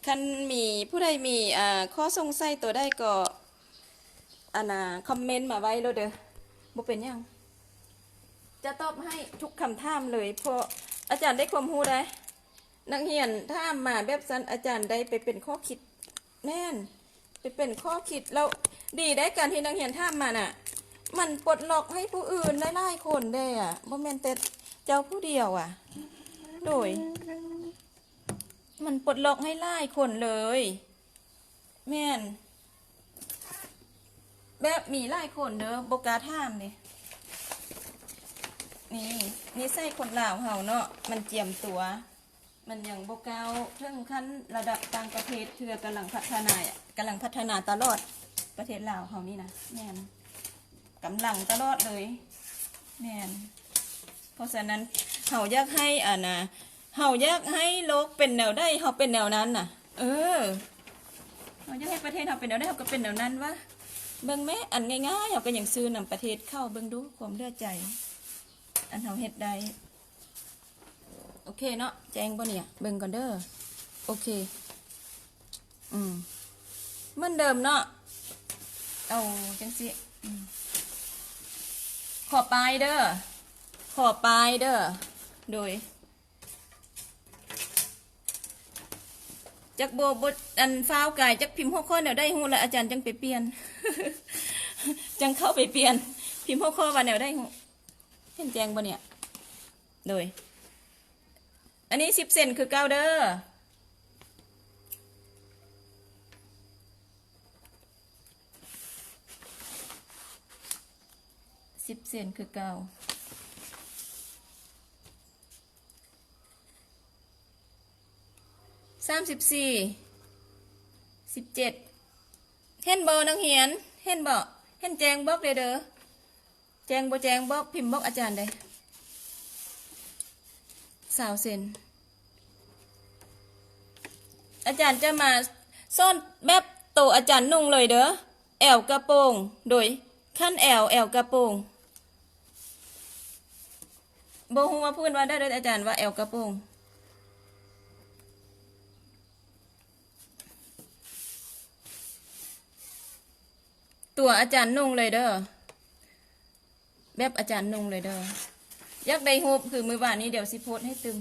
ຄັນມີຜູ້ໃດມີ ອ່າ ຂໍ້ສົງໄສຕົວໃດກໍ ອັນນ່າ ຄອມເມັນມາໄວ້ໂລດເດີ, ບໍ່ເປັນຫຍັງ. ຈະຕອບໃຫ້ທຸກຄຳຖາມເລີຍ ເພາະອາຈານໄດ້ຄວາມຮູ້ໄດ໋. ນັກຮຽນຖາມມາແບບຊັ້ນ ອາຈານໄດ້ໄປເປັນຂໍ້ຄິດ. ແມ່ນ ໄປເປັນຂໍ້ຄິດແລ້ວ. ດີໄດ໋ ການທີ່ນັກຮຽນຖາມມານະ, ມັນປົດລັອກໃຫ້ຜູ້ອື່ນໄດ້ຫຼາຍຄົນເດ້ອະ, ບໍ່ແມ່ນແຕ່ເຈົ້າຜູ້ດຽວອະ. ໂດຍ ມັນປົດລັອກໃຫ້ຫຼາຍຄົນເລີຍ. ແມ່ນ ແບບມີຫຼາຍຄົນເດີ ບໍ່ກ້າຖາມເດ້. ນີ້ ນິໄສຄົນລາວເຮົາເນາະ ມັນຈຽມຕົວ. ມັນຍັງບໍ່ກ້າວເຖິງຂັ້ນລະດັບຕ່າງປະເທດເທື່ອ, ກຳລັງພັດທະນາ, ກຳລັງພັດທະນາຕະຫຼອດ. ປະເທດລາວເຮົານີ້ນະ ແມ່ນ ກຳລັງຕະຫຼອດເລີຍ. ແມ່ນ. ເພາະສະນັ້ນ ເຮົາຢາກໃຫ້ ອັນນະ ເຮົາຢາກໃຫ້ໂລກເປັນແນວໃດ ເຮົາເປັນແນວນັ້ນນະ. ເອີ ເຮົາຢາກໃຫ້ປະເທດເຮົາເປັນແນວໃດ ເຮົາກໍເປັນແນວນັ້ນວະ. ເບິ່ງແມ້ ອັນງ່າຍໆ ເຮົາກໍຍັງຊື້ນຳປະເທດເຂົາ. ເບິ່ງດູ ຄວາມເຫຼືອໃຈ ອັນເຮົາເຮັດໄດ້. ໂອເຄເນາະ ແຈ້ງບໍ່ນີ້? ເບິ່ງກ່ອນເດີ. ໂອເຄ ອືມ ເໝືອນເດີມເນາະ. ເອົາຈັ່ງຊີ້ ອືມ ຂໍປາຍເດີ ຂໍປາຍເດີ. ໂດຍ ຈັກບໍ່ ບໍ່ ອັນ ຟ້າວກາຍ ຈັກພິມຫົວຂໍ້ແນວໃດຮູ້ລະ ອາຈານຈັ່ງໄປປ່ຽນ ຈັ່ງເຂົ້າໄປປ່ຽນ. ພິມຫົວຂໍ້ວ່າແນວໃດຮູ້? ເຫັນແຈ້ງບໍ່ນີ້? ໂດຍ ອັນນີ້ສິບເຊັນຄືເກົ່າເດີ ສິບເຊັນຄືເກົ່າ. ສາມສິບສີ່ ສິບເຈັດ ເຫັນບໍ່ນັກຮຽນ? ເຫັນບໍ່? ເຫັນແຈ້ງບອກແດ່ເດີ. ແຈ້ງບໍ່ແຈ້ງບອກ ພິມບອກອາຈານແດ່. ຊາວເຊັນ. ອາຈານຈະມາສອນແບບໂຕອາຈານນຸ່ງເລີຍເດີ ແອວກະໂປງ. ໂດຍ ຂັ້ນແອວ ແອວກະໂປງ. ບໍ່ຮູ້ວ່າເພິ່ນວ່າໄດ້ ອາຈານວ່າແອວກະໂປງ. ຕົວອາຈານນຸ່ງເລີຍເດີ ແບບອາຈານນຸ່ງເລີຍເດີ. ຢາກໄດ້ຮູບຄືມື້ວານນີ້ ດຽວຊິໂພສໃຫ້ຕື່ມ.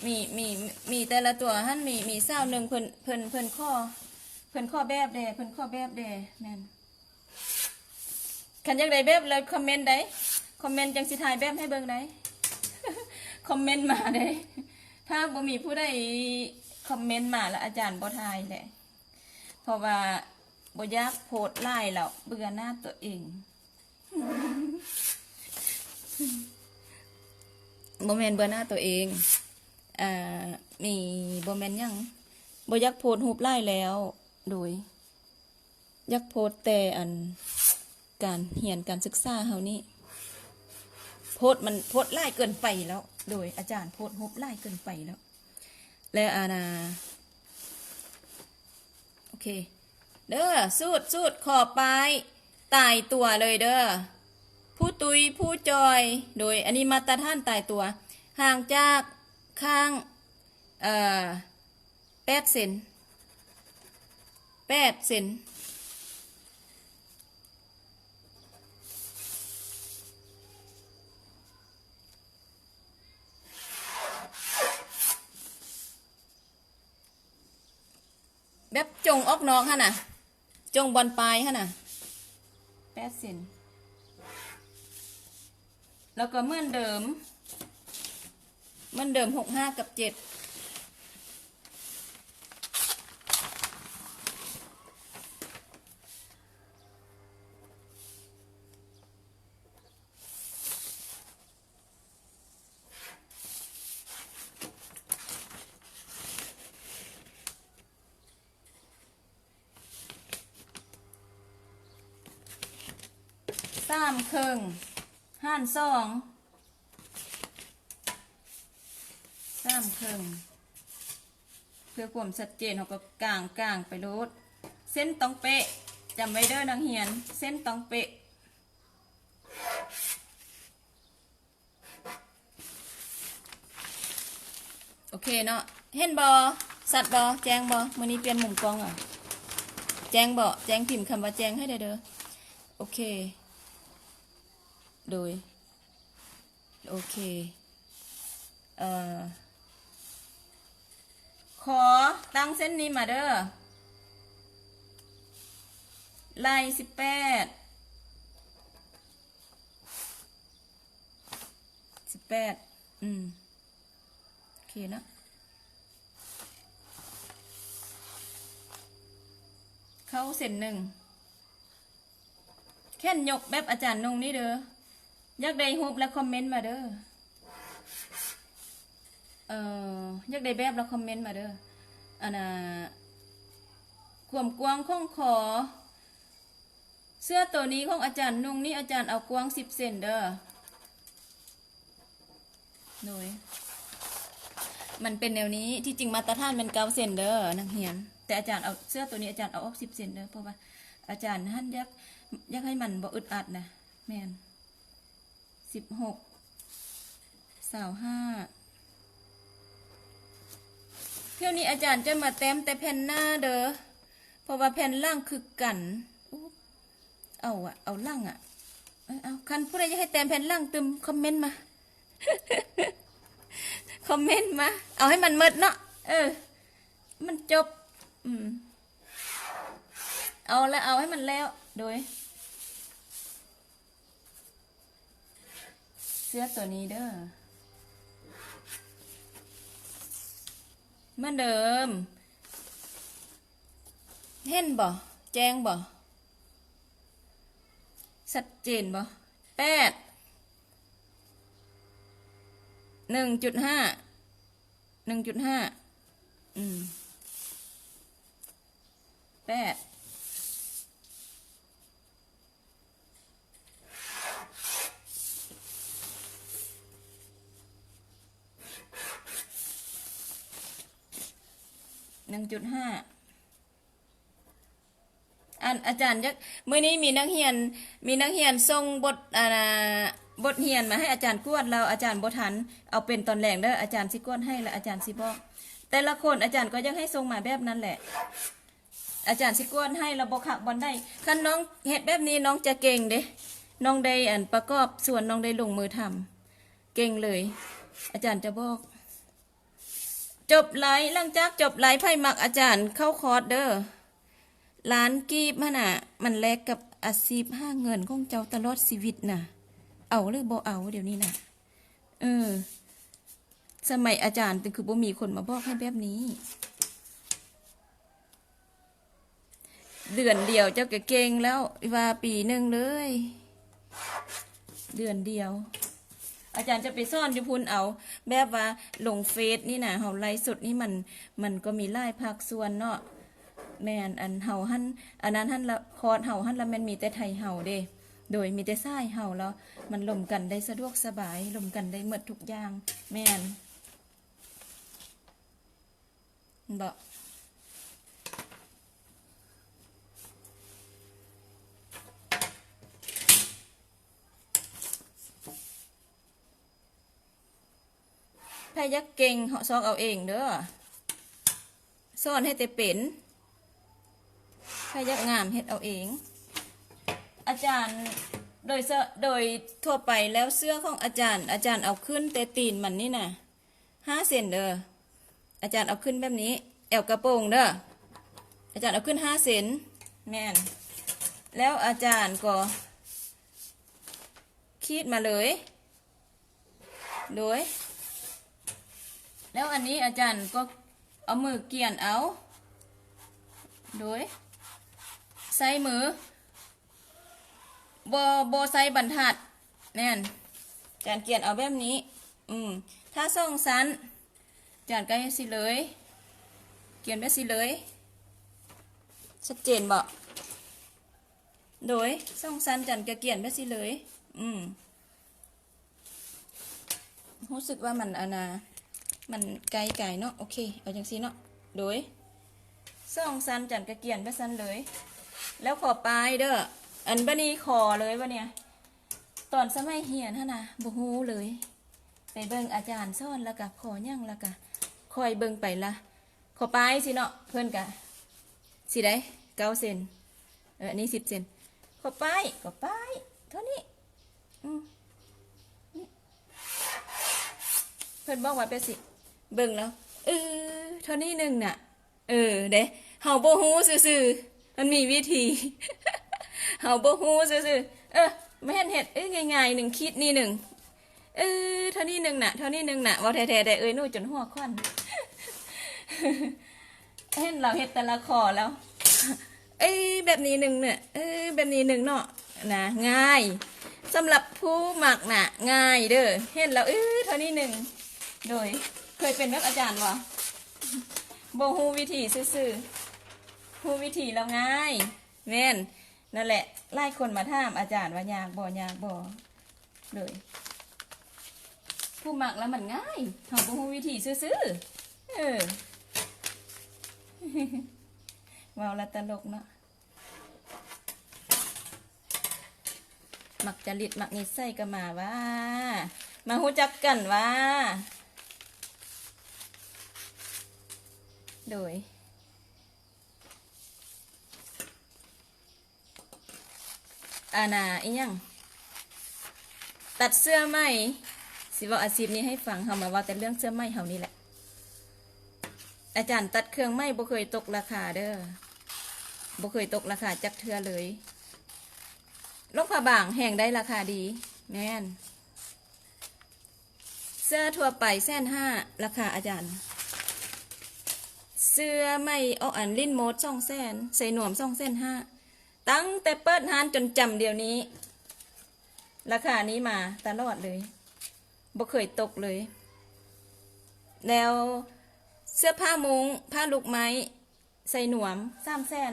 ມີ ມີ ມີແຕ່ລະຕົວຫັ້ນ ມີ ມີສາວໜຶ່ງເພິ່ນ ເພິ່ນ ເພິ່ນຂໍ ເພິ່ນຂໍແບບແດ່ ເພິ່ນຂໍແບບແດ່. ແມ່ນ. ຄັນຢາກໄດ້ແບບແລ້ວຄອມເມັນໄດ໋ ຄອມເມັນຈັ່ງຊິຖ່າຍແບບໃຫ້ເບິ່ງໄດ໋ ຄອມເມັນມາເດ້. ຖ້າບໍ່ມີຜູ້ໃດຄອມເມັນມາລະ ອາຈານບໍ່ຖ່າຍແຫຼະ ເພາະວ່າບໍ່ຢາກໂພສຫຼາຍແລ້ວ ເບື່ອໜ້າຕົວເອງ. ບໍ່ແມ່ນເບື່ອໜ້າຕົວເອງ ອ່າ ມີ ບໍ່ແມ່ນຫຍັງ ບໍ່ຢາກໂພສຮູບຫຼາຍແລ້ວ ໂດຍ ຢາກໂພສແຕ່ອັນການຮຽນການສຶກສາເຮົານີ້ ໂພສມັນໂພສຫຼາຍເກີນໄປແລ້ວ ໂດຍ ອາຈານໂພສຮູບຫຼາຍເກີນໄປແລ້ວ ແລະ ອັນນ່າ ໂອເຄເດີ ສູດ ສູດ ຂໍປາຍຕາຍຕົວເລີຍເດີ ຜູ້ຕຸ້ຍ ຜູ້ຈ່ອຍ ໂດຍ ອັນນີ້ມາດຕະຖານຕາຍຕົວ ຫ່າງຈາກຂ້າງ ເອີ ແປດເຊັນ ແປດເຊັນ. ແບບຈົ່ງອອກນອກຫັ້ນນະ ຈົ່ງບ່ອນປາຍຫັ້ນນະ ແປດເຊັນ. ແລ້ວກໍເໝືອນເດີມ ເໝືອນເດີມ ຫົກຫ້າ ກັບ ເຈັດ. ສາມເຄິ່ງຫານສອງ ສາມເຄິ່ງ ເພື່ອຄວາມຊັດເຈນ ເຮົາກໍກາງ ກາງໄປໂລດ. ເສັ້ນຕ້ອງເປະ ຈຳໄວ້ເດີນັກຮຽນ ເສັ້ນຕ້ອງເປະ. ໂອເຄເນາະ ເຫັນບໍ່? ຊັດບໍ່? ແຈ້ງບໍ່? ມື້ນີ້ປ່ຽນມຸມກ້ອງເອົາ. ແຈ້ງບໍ່? ແຈ້ງ ພິມຄຳວ່າແຈ້ງໃຫ້ແດ່ເດີ. ໂອເຄ ໂດຍ ໂອເຄ ເອີ ຂໍຕັ້ງເສັ້ນນີ້ມາເດີ ໄລ່ສິບແປດ ສິບແປດ ອືມ ໂອເຄເນາະ ເຂົ້າເສັ້ນໜຶ່ງ ແຂນຍົກແບບອາຈານນຸ່ງນີ້ເດີ ຢາກໄດ້ຮູບແລ້ວຄອມເມັນມາເດີ ເອີ ຢາກໄດ້ແບບລະຄອມເມັນມາເດີ. ອັນນ່າ ຄວາມກວ້າງຂອງຄໍ ເສື້ອໂຕນີ້ຂອງອາຈານນຸ່ງນີ້ ອາຈານເອົາກວ້າງສິບເຊັນເດີ. ໂດຍ ມັນເປັນແນວນີ້. ທີ່ຈິງມາດຕະຖານແມ່ນເກົ້າເຊັນເດີນັກຮຽນ, ແຕ່ອາຈານເອົາ ເສື້ອໂຕນີ້ອາຈານເອົາອອກສິບເຊັນເດີ ເພາະວ່າອາຈານຫັ້ນຢາກ ຢາກໃຫ້ມັນບໍ່ອຶດອັດນະ. ແມ່ນ ສິບຫົກ ຊາວຫ້າ. ເທື່ອນີ້ອາຈານຈະມາແຕ້ມແຕ່ແຜ່ນໜ້າເດີ ເພາະວ່າແຜ່ນຫຼັງຄືກັນ. ໂອ້ ເອົາອະ ເອົາຫຼັງອະ. ເອີ ເອົາ ຄັນຜູ້ໃດຢາກໃຫ້ແຕ້ມແຜ່ນຫຼັງຕື່ມ ຄອມເມັນມາ ຄອມເມັນມາ. ເອົາໃຫ້ມັນໝົດເນາະ. ເອີ ມັນຈົບ. ອືມ ເອົາລະ ເອົາໃຫ້ມັນແລ້ວ. ໂດຍ ເສື້ອໂຕນີ້ເດີ ເໝືອນເດີມ. ເຫັນບໍ່? ແຈ້ງບໍ່? ຊັດເຈນບໍ່? ແປດ ໜຶ່ງຈຸດຫ້າ ໜຶ່ງຈຸດຫ້າ. ອືມ ແປດ ໜຶ່ງຈຸດຫ້າ. ອັນ ອາຈານຢາກ ມື້ນີ້ມີນັກຮຽນ ມີນັກຮຽນສົ່ງບົດ ອັນ ບົດຮຽນມາໃຫ້ອາຈານກວດ ແລ້ວອາຈານບໍ່ທັນ. ເອົາເປັນຕອນແລງເດີ ອາຈານຊິກວດໃຫ້ ແລ້ວອາຈານຊິບອກ. ແຕ່ລະຄົນອາຈານກໍຢາກໃຫ້ສົ່ງມາແບບນັ້ນແຫຼະ. ອາຈານຊິກວດໃຫ້ລະບໍ່ຄັກບ່ອນໃດ. ຄັນນ້ອງເຮັດແບບນີ້ ນ້ອງຈະເກັ່ງເດ້. ນ້ອງໄດ້ ອັນ ປະກອບສ່ວນ ນ້ອງໄດ້ລົງມືທຳ ເກັ່ງເລີຍ. ອາຈານຈະບອກ ຈົບໄລຟ໌ ຫຼັງຈາກຈົບໄລຟ໌ ໃຜມັກອາຈານເຂົ້າຄອດເດີ. ລ້ານກີບຫັ້ນນະ ມັນແລກກັບອາຊີບຫາເງິນຂອງເຈົ້າຕະຫຼອດຊີວິດນະ. ເອົາຫຼືບໍ່ເອົາດຽວນີ້ນະ? ເອີ ສະໄໝອາຈານ ຄືບໍ່ມີຄົນມາບອກໃຫ້ແບບນີ້. ເດືອນດຽວເຈົ້າກໍເກັ່ງແລ້ວ ວ່າປີໜຶ່ງເລີຍ. ເດືອນດຽວ ອາຈານຈະໄປສອນຢູ່ພຸ້ນເອົາ. ແບບວ່າລົງເຟສນີ້ນະ ເຮົາໄລຟ໌ສົດນີ້ ມັນ ມັນກໍມີຫຼາຍພາກສ່ວນເນາະ. ແມ່ນ ອັນເຮົາຫັ້ນ ອັນນັ້ນຫັ້ນລະ ຄອດເຮົາຫັ້ນລະແມ່ນມີແຕ່ໄທເຮົາເດ້. ໂດຍ ມີແຕ່ສາຍເຮົາ ແລ້ວມັນລົມກັນໄດ້ສະດວກສະບາຍ ລົມກັນໄດ້ໝົດທຸກຢ່າງ. ແມ່ນ ເຫັນບໍ່? ໃຜຢາກເກັ່ງ ຊອກເອົາເອງເດີ. ສອນໃຫ້ແຕ່ເປັນ. ໃຜຢາກງາມເຮັດເອົາເອງ. ອາຈານ ໂດຍສະ ໂດຍທົ່ວໄປແລ້ວເສື້ອຂອງອາຈານ ອາຈານເອົາຂຶ້ນແຕ່ຕີນມັນນີ້ນະ ຫ້າເຊັນເດີ. ອາຈານເອົາຂຶ້ນແບບນີ້ ແອວກະໂປງເດີ. ອາຈານເອົາຂຶ້ນຫ້າເຊັນ. ແມ່ນ. ແລ້ວອາຈານກໍຂີດມາເລີຍ. ໂດຍ ແລ້ວອັນນີ້ອາຈານກໍເອົາມືກຽນເອົາ. ໂດຍ ໃຊ້ມື ບໍ່ ບໍ່ໃຊ້ບັນທັດ. ແມ່ນ ອາຈານກຽນເອົາແບບນີ້. ອືມ ຖ້າສອງຊັ້ນ ອາຈານກໍເຮັດຊີ້ເລີຍ ກຽນແບບຊີ້ເລີຍ. ຊັດເຈນບໍ່? ໂດຍ ສອງຊັ້ນ ອາຈານກໍກຽນແບບຊີ້ເລີຍ. ອືມ ຮູ້ສຶກວ່າມັນ ອັນນ່າ ມັນໄກໄກເນາະ. ໂອເຄ ເອົາຈັ່ງຊີ້ເນາະ. ໂດຍ ສອງຊັ້ນ ອາຈານກໍກຽນແບບຊັ້ນເລີຍ. ແລ້ວຂໍປ້າຍເດີ. ອັນ ບາດນີ້ຂໍເລີຍ ບາດນີ້ ຕອນສະໄໝຮຽນຫັ້ນນະ ບໍ່ຮູ້ເລີຍ. ໄປເບິ່ງອາຈານສອນ ແລ້ວກະຂໍຫຍັງ ແລ້ວກະຄ່ອຍເບິ່ງໄປລະ. ຂໍປ້າຍຊີ້ເນາະ ເພິ່ນກະຊິໄດ້ເກົ້າເຊັນ. ເອີ ອັນນີ້ສິບເຊັນ. ຂໍປ້າຍ ຂໍປ້າຍເທົ່ານີ້. ອືມ ເພິ່ນບອກວ່າແບບຊີ້ ເບິ່ງແລ້ວ ເອີ ເທົ່ານີ້ໜຶ່ງນະ. ເອີເດ້ ເຮົາບໍ່ຮູ້ຊື່ໆ ມັນມີວິທີ ເຮົາບໍ່ຮູ້ຊື່ໆ. ເອີ ມາເຫັນເຮັດ ເອີ ງ່າຍໆ ໜຶ່ງຂີດນີ້ໜຶ່ງ. ເອີ ເທົ່ານີ້ໜຶ່ງນະ ເທົ່ານີ້ໜຶ່ງນະ. ເວົ້າແທ້ໆ ໄດ້ເອີຍໜູຈົນຫົວຂວັນ ເຫັນລາວເຮັດແຕ່ລະຂໍ້ແລ້ວ ເອີ ແບບນີ້ໜຶ່ງເນາະ ເອີ ແບບນີ້ໜຶ່ງເນາະນະ. ງ່າຍ ສຳລັບຜູ້ມັກນະ ງ່າຍເດີ. ເຫັນແລ້ວ ເອີ ເທົ່ານີ້ໜຶ່ງ. ໂດຍ ເຄີຍເປັນແບບອາຈານບໍ່? ບໍ່ຮູ້ວິທີຊື່ໆ ຮູ້ວິທີແລ້ວງ່າຍ. ແມ່ນ ນັ້ນແຫຼະ ຫຼາຍຄົນມາຖາມອາຈານວ່າຍາກບໍ່? ຍາກບໍ່? ໂດຍ ຜູ້ມັກແລ້ວມັນງ່າຍ ເຮົາບໍ່ຮູ້ວິທີຊື່ໆ. ເອີ ເວົ້າລະຕະຫຼົກເນາະ. ມັກຈະລິດມັກນິໄສກໍມາວ່າ ມາຮູ້ຈັກກັນວ່າ. ໂດຍ ອັນນ່າ ອີຫຍັງ ຕັດເສື້ອໄໝ ຊິເວົ້າອາຊີບນີ້ໃຫ້ຟັງ. ເຮົາມາເວົ້າແຕ່ເລື່ອງເສື້ອໄໝເຮົານີ້ແຫຼະ. ອາຈານຕັດເຄື່ອງໄໝບໍ່ເຄີຍຕົກລາຄາເດີ້ ບໍ່ເຄີຍຕົກລາຄາຈັກເທື່ອເລີຍ. ລົງຜ້າບາງແຮ່ງໄດ້ລາຄາດີ. ແມ່ນ ເສື້ອທົ່ວໄປແສນຫ້າ ລາຄາອາຈານ. ເສື້ອໄໝອອກອັນລິ້ນໂມດສອງແສນ ໃສ່ນວມສອງແສນຫ້າ. ຕັ້ງແຕ່ເປີດຮ້ານຈົນຈຳດຽວນີ້ ລາຄານີ້ມາຕະຫຼອດເລີຍ ບໍ່ເຄີຍຕົກເລີຍ. ແລ້ວເສື້ອຜ້າມຸ້ງ ຜ້າລູກໄມ້ ໃສ່ນວມສາມແສນ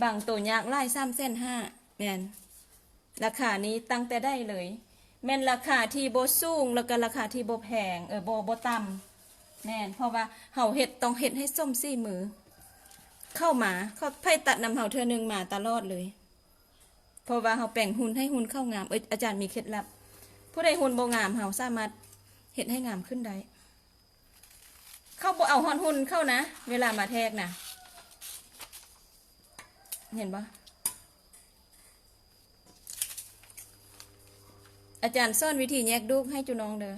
ບາງໂຕຍາກຫຼາຍສາມແສນຫ້າ. ແມ່ນ ລາຄານີ້ຕັ້ງແຕ່ໃດເລີຍ ແມ່ນລາຄາທີ່ບໍ່ສູງ ແລ້ວກໍລາຄາທີ່ບໍ່ແພງ ເອີ ບໍ່ ບໍ່ຕ່ຳ. ແມ່ນ ເພາະວ່າເຮົາເຮັດ ຕ້ອງເຮັດໃຫ້ສົມສີມື. ເຂົ້າມາ ເຂົາ ໃຜຕັດນຳເຮົາເທື່ອໜຶ່ງມາຕະຫຼອດເລີຍ ເພາະວ່າເຮົາແປງຫຸ່ນໃຫ້ຫຸ່ນເຂົາງາມ. ເອີ ອາຈານມີເຄັດລັບ ຜູ້ໃດຫຸ່ນບໍ່ງາມ ເຮົາສາມາດເຮັດໃຫ້ງາມຂຶ້ນໄດ້. ເຂົາບໍ່ເອົາຮອດຫຸ່ນເຂົານະ ເວລາມາແທກນະ ເຫັນບໍ່? ອາຈານສອນວິທີແຍກດູກໃຫ້ຈຸນ້ອງເດີ້.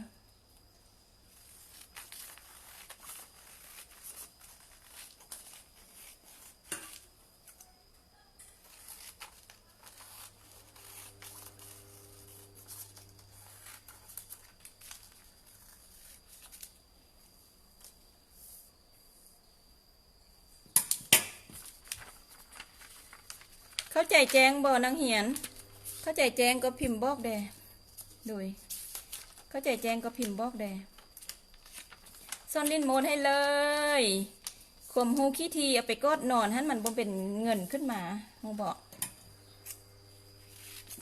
ເຂົ້າໃຈແຈ້ງບໍ່ນັກຮຽນ? ເຂົ້າໃຈແຈ້ງກໍພິມບອກແດ່. ໂດຍ ເຂົ້າໃຈແຈ້ງກໍພິມບອກແດ່. ສອນຫຼິ້ນໂມດໃຫ້ເລີຍ. ຄວາມຮູ້ຂີ້ຖີ່ເອົາໄປກອດນອນຫັ້ນ ມັນບໍ່ເປັນເງິນຂຶ້ນມາ ຮູ້ບໍ່?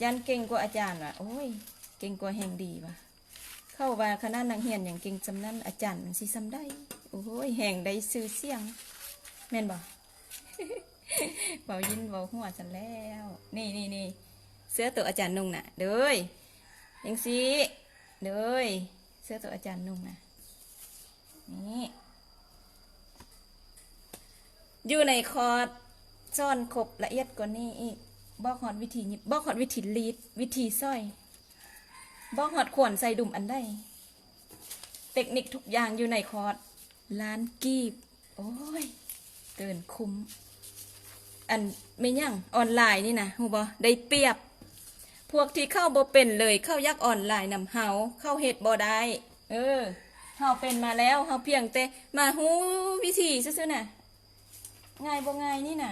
ຢ້ານເກັ່ງກວ່າອາຈານວ່າ. ໂອ້ຍ ເກັ່ງກວ່າແຮ່ງດີວ່າ. ເຂົາວ່າຂະໜາດນັກຮຽນຍັງເກັ່ງສ່ຳນັ້ນ ອາຈານມັນຊິສ່ຳໃດ? ໂອ້ຍ ແຮ່ງໄດ້ຊື່ສຽງ ແມ່ນບໍ່? ເວົ້າຍິ້ນເວົ້າຫົວຊັ້ນແລ້ວ. ນີ້ໆໆ ເສື້ອໂຕອາຈານນຸ່ງນະ ເດີຍ ຈັ່ງຊີ້ ເດີຍ ເສື້ອໂຕອາຈານນຸ່ງນະ ນີ້ ຢູ່ໃນຄອດສອນຄົບລະອຽດກວ່ານີ້ອີກ ບອກຮອດວິທີຫຍິບ ບອກຮອດວິທີລີດ ວິທີສ້ອຍ ບອກຮອດຄວນໃສ່ດຸມອັນໃດ. ເຕັກນິກທຸກຢ່າງຢູ່ໃນຄອດ ລ້ານກີບ. ໂອ້ຍ ເກີນຄຸ້ມ. ອັນແມ່ນຫຍັງ ອອນລາຍນີ້ນະ ຮູ້ບໍ່ ໄດ້ປຽບ. ພວກທີ່ເຂົາບໍ່ເປັນເລີຍ ເຂົາຢາກອອນລາຍນຳເຮົາ ເຂົາເຮັດບໍ່ໄດ້. ເອີ ເຮົາເປັນມາແລ້ວ ເຮົາພຽງແຕ່ມາຮູ້ວິທີຊື່ໆນະ. ງ່າຍບໍ່ງ່າຍນີ້ນະ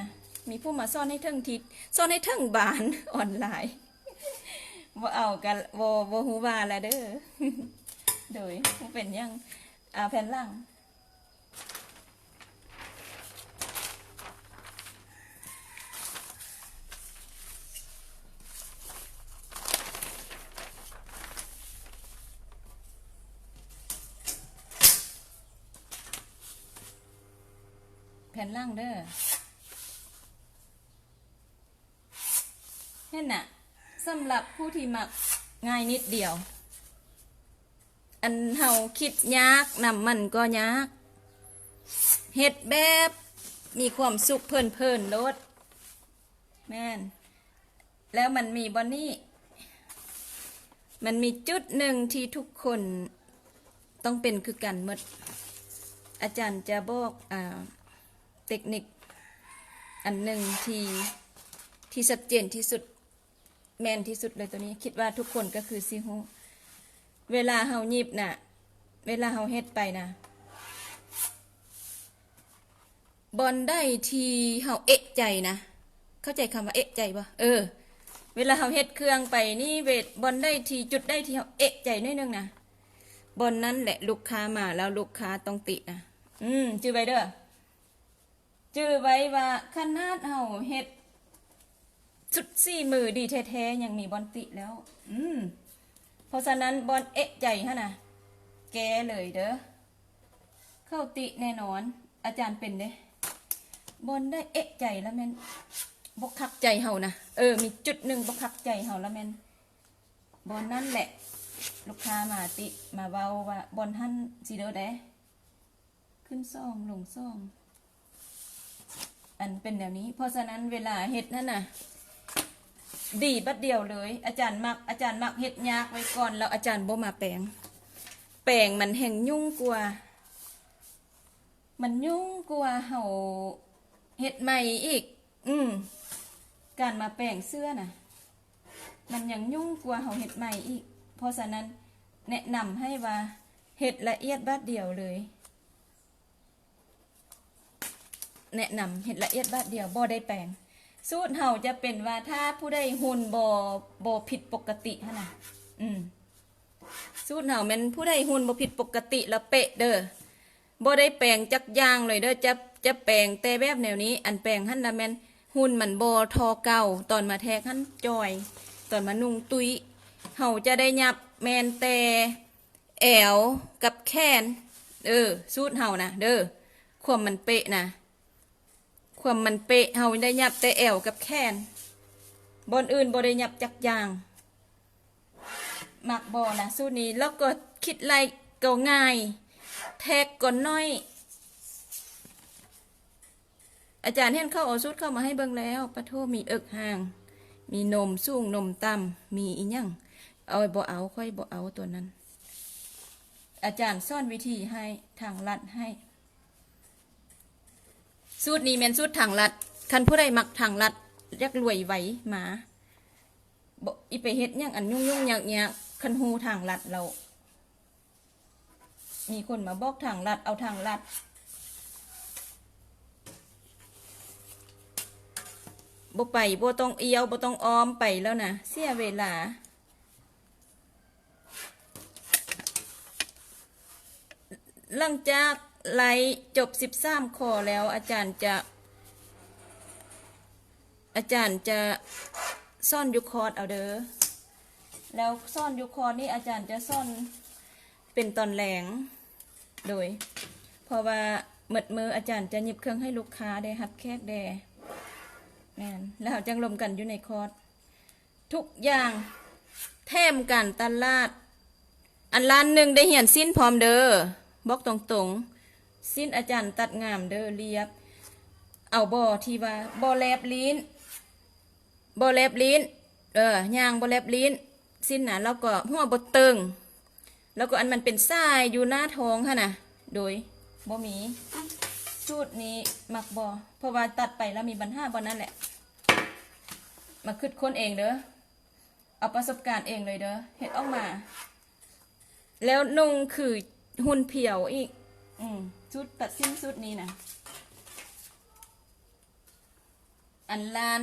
ມີຜູ້ມາສອນໃຫ້ເຖິງທິດ ສອນໃຫ້ເຖິງບານ ອອນລາຍ. ບໍ່ເອົາກະບໍ່ ບໍ່ຮູ້ວ່າລະເດີ້. ໂດຍ ບໍ່ເປັນຫຍັງ. ອາ ແຜ່ນຫຼັງ ແຜ່ນຫຼັງເດີ້. ເຫັນນະ ສຳລັບຜູ້ທີ່ມັກງ່າຍນິດດຽວ ອັນເຮົາຄິດຍາກນຳມັນກໍຍາກ ເຮັດແບບມີຄວາມສຸກເພີນໆໂລດ. ແມ່ນ ແລ້ວມັນມີບ່ອນນີ້ ມັນມີຈຸດໜຶ່ງທີ່ທຸກຄົນຕ້ອງເປັນຄືກັນໝົດ. ອາຈານຈະບອກ ອາ ເຕັກນິກອັນໜຶ່ງທີ່ ທີ່ຊັດເຈນທີ່ສຸດ ແມ່ນທີ່ສຸດເລີຍໂຕນີ້ ຄິດວ່າທຸກຄົນກໍຄືຊິຮູ້. ເວລາເຮົາຫຍິບນະ ເວລາເຮົາເຮັດໄປນະ ບ່ອນໃດທີ່ເຮົາເອະໃຈນະ ເຂົ້າໃຈຄຳວ່າເອະໃຈບໍ່? ເອີ ເວລາເຮົາເຮັດເຄື່ອງໄປນີ້ ເວ ບ່ອນໃດທີ່ ຈຸດໃດທີ່ເຮົາເອະໃຈໜ້ອຍໜຶ່ງນະ ບ່ອນນັ້ນແຫຼະລູກຄ້າມາແລ້ວລູກຄ້າຕ້ອງຕິນະ. ອືມ ຈື່ໄວ້ເດີ້ ຈື່ໄວ້ວ່າຂະໜາດເຮົາເຮັດຊຸດສີມືດີແທ້ໆ ຍັງມີບ່ອນຕິແລ້ວ. ອືມ ເພາະສະນັ້ນບ່ອນເອະໃຈຫັ້ນນະ ແກ້ເລີຍເດີ້. ເຂົາຕິແນ່ນອນ ອາຈານເປັນເດ້ ບ່ອນໃດເອະໃຈລະແມ່ນບໍ່ຄັກໃຈເຮົານະ. ເອີ ມີຈຸດໜຶ່ງບໍ່ຄັກໃຈເຮົາລະແມ່ນບ່ອນນັ້ນແຫຼະ ລູກຄ້າມາຕິ ມາເວົ້າວ່າບ່ອນຫັ້ນຊິເດີໄດ ຂຶ້ນສອງລົງສອງ ອັນເປັນແນວນີ້. ເພາະສະນັ້ນເວລາເຮັດຫັ້ນນະ ດີບັດດຽວເລີຍ. ອາຈານມັກ ອາຈານມັກເຮັດຍາກໄວ້ກ່ອນ ແລ້ວອາຈານບໍ່ມາແປງ ແປງມັນແຮ່ງຫຍຸ້ງກວ່າ ມັນຫຍຸ້ງກວ່າເຮົາເຮັດໃໝ່ອີກ. ອືມ ການມາແປງເສື້ອນະ ມັນຍັງຫຍຸ້ງກວ່າເຮົາເຮັດໃໝ່ອີກ. ເພາະສະນັ້ນແນະນຳໃຫ້ວ່າເຮັດລະອຽດບາດດຽວເລີຍ. ແນະນຳເຮັດລະອຽດບາດດຽວ ບໍ່ໄດ້ແປງ. ສູດເຮົາຈະເປັນວ່າ ຖ້າຜູ້ໃດຫຸ່ນບໍ່ ບໍ່ຜິດປົກກະຕິຫັ້ນນະ. ອືມ ສູດເຮົາແມ່ນຜູ້ໃດຫຸ່ນບໍ່ຜິດປົກກະຕິລະເປະເດີ້ ບໍ່ໄດ້ແປງຈັກຢ່າງເລີຍເດີ້. ຈະ ຈະແປງແຕ່ແບບແນວນີ້ ອັນແປງຫັ້ນລະແມ່ນຫຸ່ນມັນບໍ່ທໍ່ເກົ່າ. ຕອນມາແທກຫັ້ນຈ່ອຍ ຕອນມານຸ່ງຕຸ້ຍ. ເຮົາຈະໄດ້ຫຍັບແມ່ນແຕ່ແອວກັບແຂນ. ເອີ ສູດເຮົານະເດີ້ ຄວາມມັນເປະນະ ຄວາມມັນເປະ ເຮົາໄດ້ຫຍັບແຕ່ແອວກັບແຂນ ບ່ອນອື່ນບໍ່ໄດ້ຫຍັບຈັກຢ່າງ. ມັກບໍ່ລະສູດນີ້? ແລ້ວກໍຄິດໄລ່ກໍງ່າຍ ແທກກໍໜ້ອຍ. ອາຈານເຫັນເຂົາເອົາສູດເຂົ້າມາໃຫ້ເບິ່ງແລ້ວ ປະໂທ ມີເອິກຫ່າງ ມີນົມສູງນົມຕ່ຳ ມີອີ່ຫຍັງ. ເອົາ ບໍ່ເອົາ ຂ້ອຍບໍ່ເອົາຕົວນັ້ນ. ອາຈານສອນວິທີໃຫ້ ທາງລັດໃຫ້. ສູດນີ້ແມ່ນສູດທາງລັດ. ຄັນຜູ້ໃດມັກທາງລັດ ຢາກລວຍໄວ ມາ ບໍ່ ອີ່ໄປເຮັດຫຍັງອັນຫຍຸ້ງໆຍາກໆ. ຄັນຮູ້ທາງລັດແລ້ວ ມີຄົນມາບອກທາງລັດ ເອົາທາງລັດ. ບໍ່ໄປ ບໍ່ຕ້ອງອ່ຽວ ບໍ່ຕ້ອງອ້ອມໄປແລ້ວນະ ເສຍເວລາ. ຫຼັງຈາກໄລຈົບສິບສາມຂໍ້ແລ້ວ ອາຈານຈະ ອາຈານຈະສອນຢູ່ຄອດເອົາເດີ້. ແລ້ວສອນຢູ່ຄອດນີ້ ອາຈານຈະສອນເປັນຕອນແລງ ໂດຍ ເພາະວ່າໝົດມື້ອາຈານຈະຫຍິບເຄື່ອງໃຫ້ລູກຄ້າແດ່ ຮັບແຂກແດ່. ແມ່ນ ແລ້ວເຮົາຈັ່ງລົມກັນຢູ່ໃນຄອດ. ທຸກຢ່າງແຖມການຕະຫຼາດ. ອັນລ້ານໜຶ່ງໄດ້ຮຽນສິ້ນພ້ອມເດີ້ ບອກຕົງໆ. ສິ້ນອາຈານຕັດງາມເດີ້ ລຽບ. ເອົາບໍ່ທີ່ວ່າບໍ່ແລບລີ້ນ ບໍ່ແລບລີ້ນ ເອີ ຍ່າງບໍ່ແລບລີ້ນ ສິ້ນນະ ແລ້ວກໍຫົວບໍ່ເຕີງ. ແລ້ວກໍອັນມັນເປັນສາຍຢູ່ໜ້າທ້ອງຫັ້ນນະ ໂດຍ ບໍ່ມີ. ສູດນີ້ມັກບໍ່? ເພາະວ່າຕັດໄປແລ້ວມີບັນຫາບ່ອນນັ້ນແຫຼະ. ມາຄິດຄົ້ນເອງເດີ້ ເອົາປະສົບການເອງເລີຍເດີ້ ເຮັດອອກມາ. ແລ້ວນຸ່ງຄືຫຸ່ນພຽວອີກ. ອືມ ສູດຕັດສິ້ນສູດນີ້ນະ. ອັນລ້ານ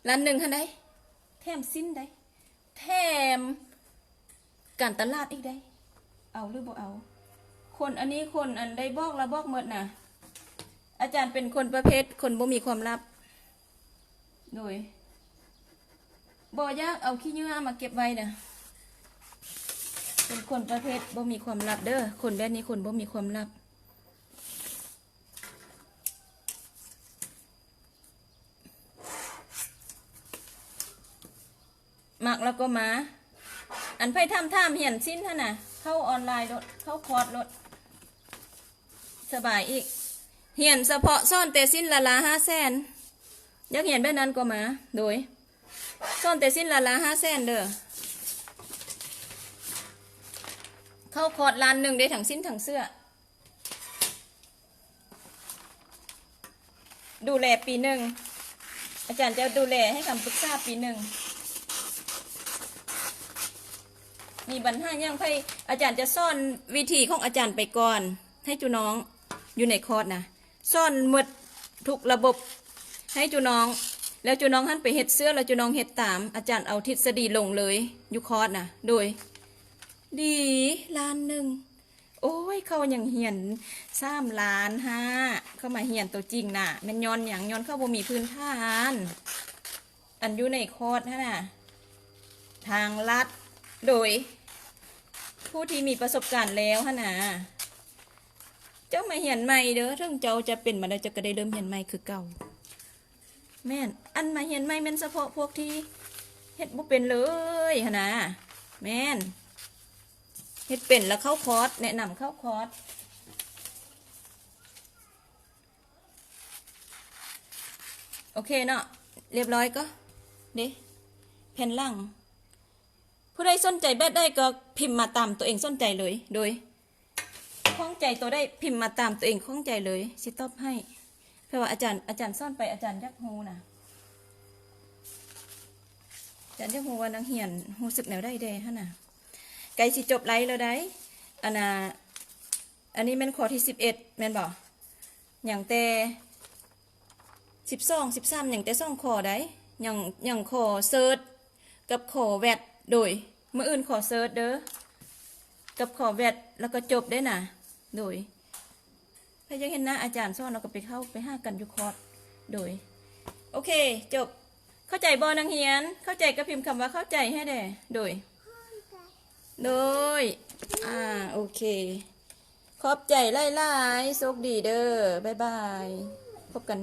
ລ້ານໜຶ່ງຫັ້ນໃດ ແຖມສິ້ນໃດ ແຖມການຕະຫຼາດອີກໃດ ເອົາຫຼືບໍ່ເອົາ? ຄົນອັນນີ້ຄົນອັນໃດບອກລະບອກໝົດນະ. ອາຈານເປັນຄົນປະເພດຄົນບໍ່ມີຄວາມລັບ ໂດຍ ບໍ່ຢາກເອົາຂີ້ເຫຍື້ອມາເກັບໄວ້ນະ. ເປັນຄົນປະເພດບໍ່ມີຄວາມລັບເດີ້ ຄົນແບບນີ້ຄົນບໍ່ມີຄວາມລັບ. ມັກແລ້ວກໍມາ. ອັນໃຜຖາມ ຖາມຮຽນສິ້ນຫັ້ນນະ ເຂົ້າອອນລາຍໂລດ ເຂົ້າຄອດໂລດ ສະບາຍອີກ. ຮຽນສະເພາະສອນແຕ່ສິ້ນລະລາຫ້າແສນ ຢາກຮຽນແບບນັ້ນກໍມາ. ໂດຍ ສອນແຕ່ສິ້ນລະລາຫ້າແສນເດີ້. ເຂົ້າຄອດລ້ານໜຶ່ງໄດ້ທັງສິ້ນທັງເສື້ອ. ດູແລປີໜຶ່ງ ອາຈານຈະດູແລໃຫ້ຄຳປຶກສາປີໜຶ່ງ. ມີບັນຫາຫຍັງໃຜ ອາຈານຈະສອນວິທີຂອງອາຈານໄປກ່ອນ ໃຫ້ຈຸນ້ອງຢູ່ໃນຄອດນະ ສອນໝົດທຸກລະບົບໃຫ້ຈຸນ້ອງ. ແລ້ວຈຸນ້ອງຫັ້ນໄປເຮັດເສື້ອ ແລ້ວຈຸນ້ອງເຮັດຕາມ ອາຈານເອົາທິດສະດີລົງເລີຍຢູ່ຄອດນະ. ໂດຍ ດີ ລ້ານໜຶ່ງ ໂອ້ຍ ເຂົາຍັງຮຽນສາມລ້ານຫ້າ ເຂົາມາຮຽນໂຕຈິງນະ ແມ່ນຍ້ອນຫຍັງ? ຍ້ອນເຂົາບໍ່ມີພື້ນຖານ ອັນຢູ່ໃນຄອດຫັ້ນນະ ທາງລັດ ໂດຍຜູ້ທີ່ມີປະສົບການແລ້ວຫັ້ນນະ. ເຈົ້າມາຮຽນໃໝ່ເດີ ເຖິງເຈົ້າຈະເປັນມາແລ້ວ ເຈົ້າກໍໄດ້ເລີ່ມຮຽນໃໝ່ຄືເກົ່າ. ແມ່ນ ອັນມາຮຽນໃໝ່ແມ່ນສະເພາະພວກທີ່ເຮັດບໍ່ເປັນເລີຍຫັ້ນນະ. ແມ່ນ ເຮັດເປັນແລ້ວເຂົ້າຄອດ ແນະນຳເຂົ້າຄອດ. ໂອເຄເນາະ ລຽບຮ້ອຍກໍເດ້ ແຜ່ນຫຼັງ. ຜູ້ໃດສົນໃຈແບບໃດກໍພິມມາຕາມຕົວເອງສົນໃຈເລີຍ ໂດຍ ຂ້ອງໃຈຕົວໃດພິມມາຕາມຕົວເອງຂ້ອງໃຈເລີຍ ຊິຕອບໃຫ້. ເພາະວ່າອາຈານ ອາຈານສອນໄປ ອາຈານຢາກຮູ້ນະ ອາຈານຢາກຮູ້ວ່ານັກຮຽນຮູ້ສຶກແນວໃດແດ່ຫັ້ນນະ. ໃກ້ຊິຈົບໄລແລ້ວໃດ໋ ອັນນາ ອັນນີ້ແມ່ນຂໍ້ທີສິບເອັດແມ່ນບໍ່? ຍັງແຕ່ສິບສອງ ສິບສາມ ຍັງແຕ່ສອງຂໍ້ໃດ໋ ຍັງ ຍັງຂໍ້ເສີດກັບຂໍ້ແວັດ. ໂດຍ ມື້ອື່ນຂໍ້ເສີດເດີ ກັບຂໍ້ແວັດ ແລ້ວກໍຈົບເດ້ນະ. ໂດຍ ໃຜຢາກເຫັນໜ້າອາຈານສອນ ເຮົາກໍໄປເຂົ້າໄປຫາກັນຢູ່ຄອດ. ໂດຍ ໂອເຄ ຈົບ. ເຂົ້າໃຈບໍ່ນັກຮຽນ? ເຂົ້າໃຈກໍພິມຄຳວ່າເຂົ້າໃຈໃຫ້ແດ່. ໂດຍ ໂດຍ ອາ ໂອເຄ ຂອບໃຈຫຼາຍໆ ໂຊກດີເດີ ບາຍບາຍ ພົບກັນ.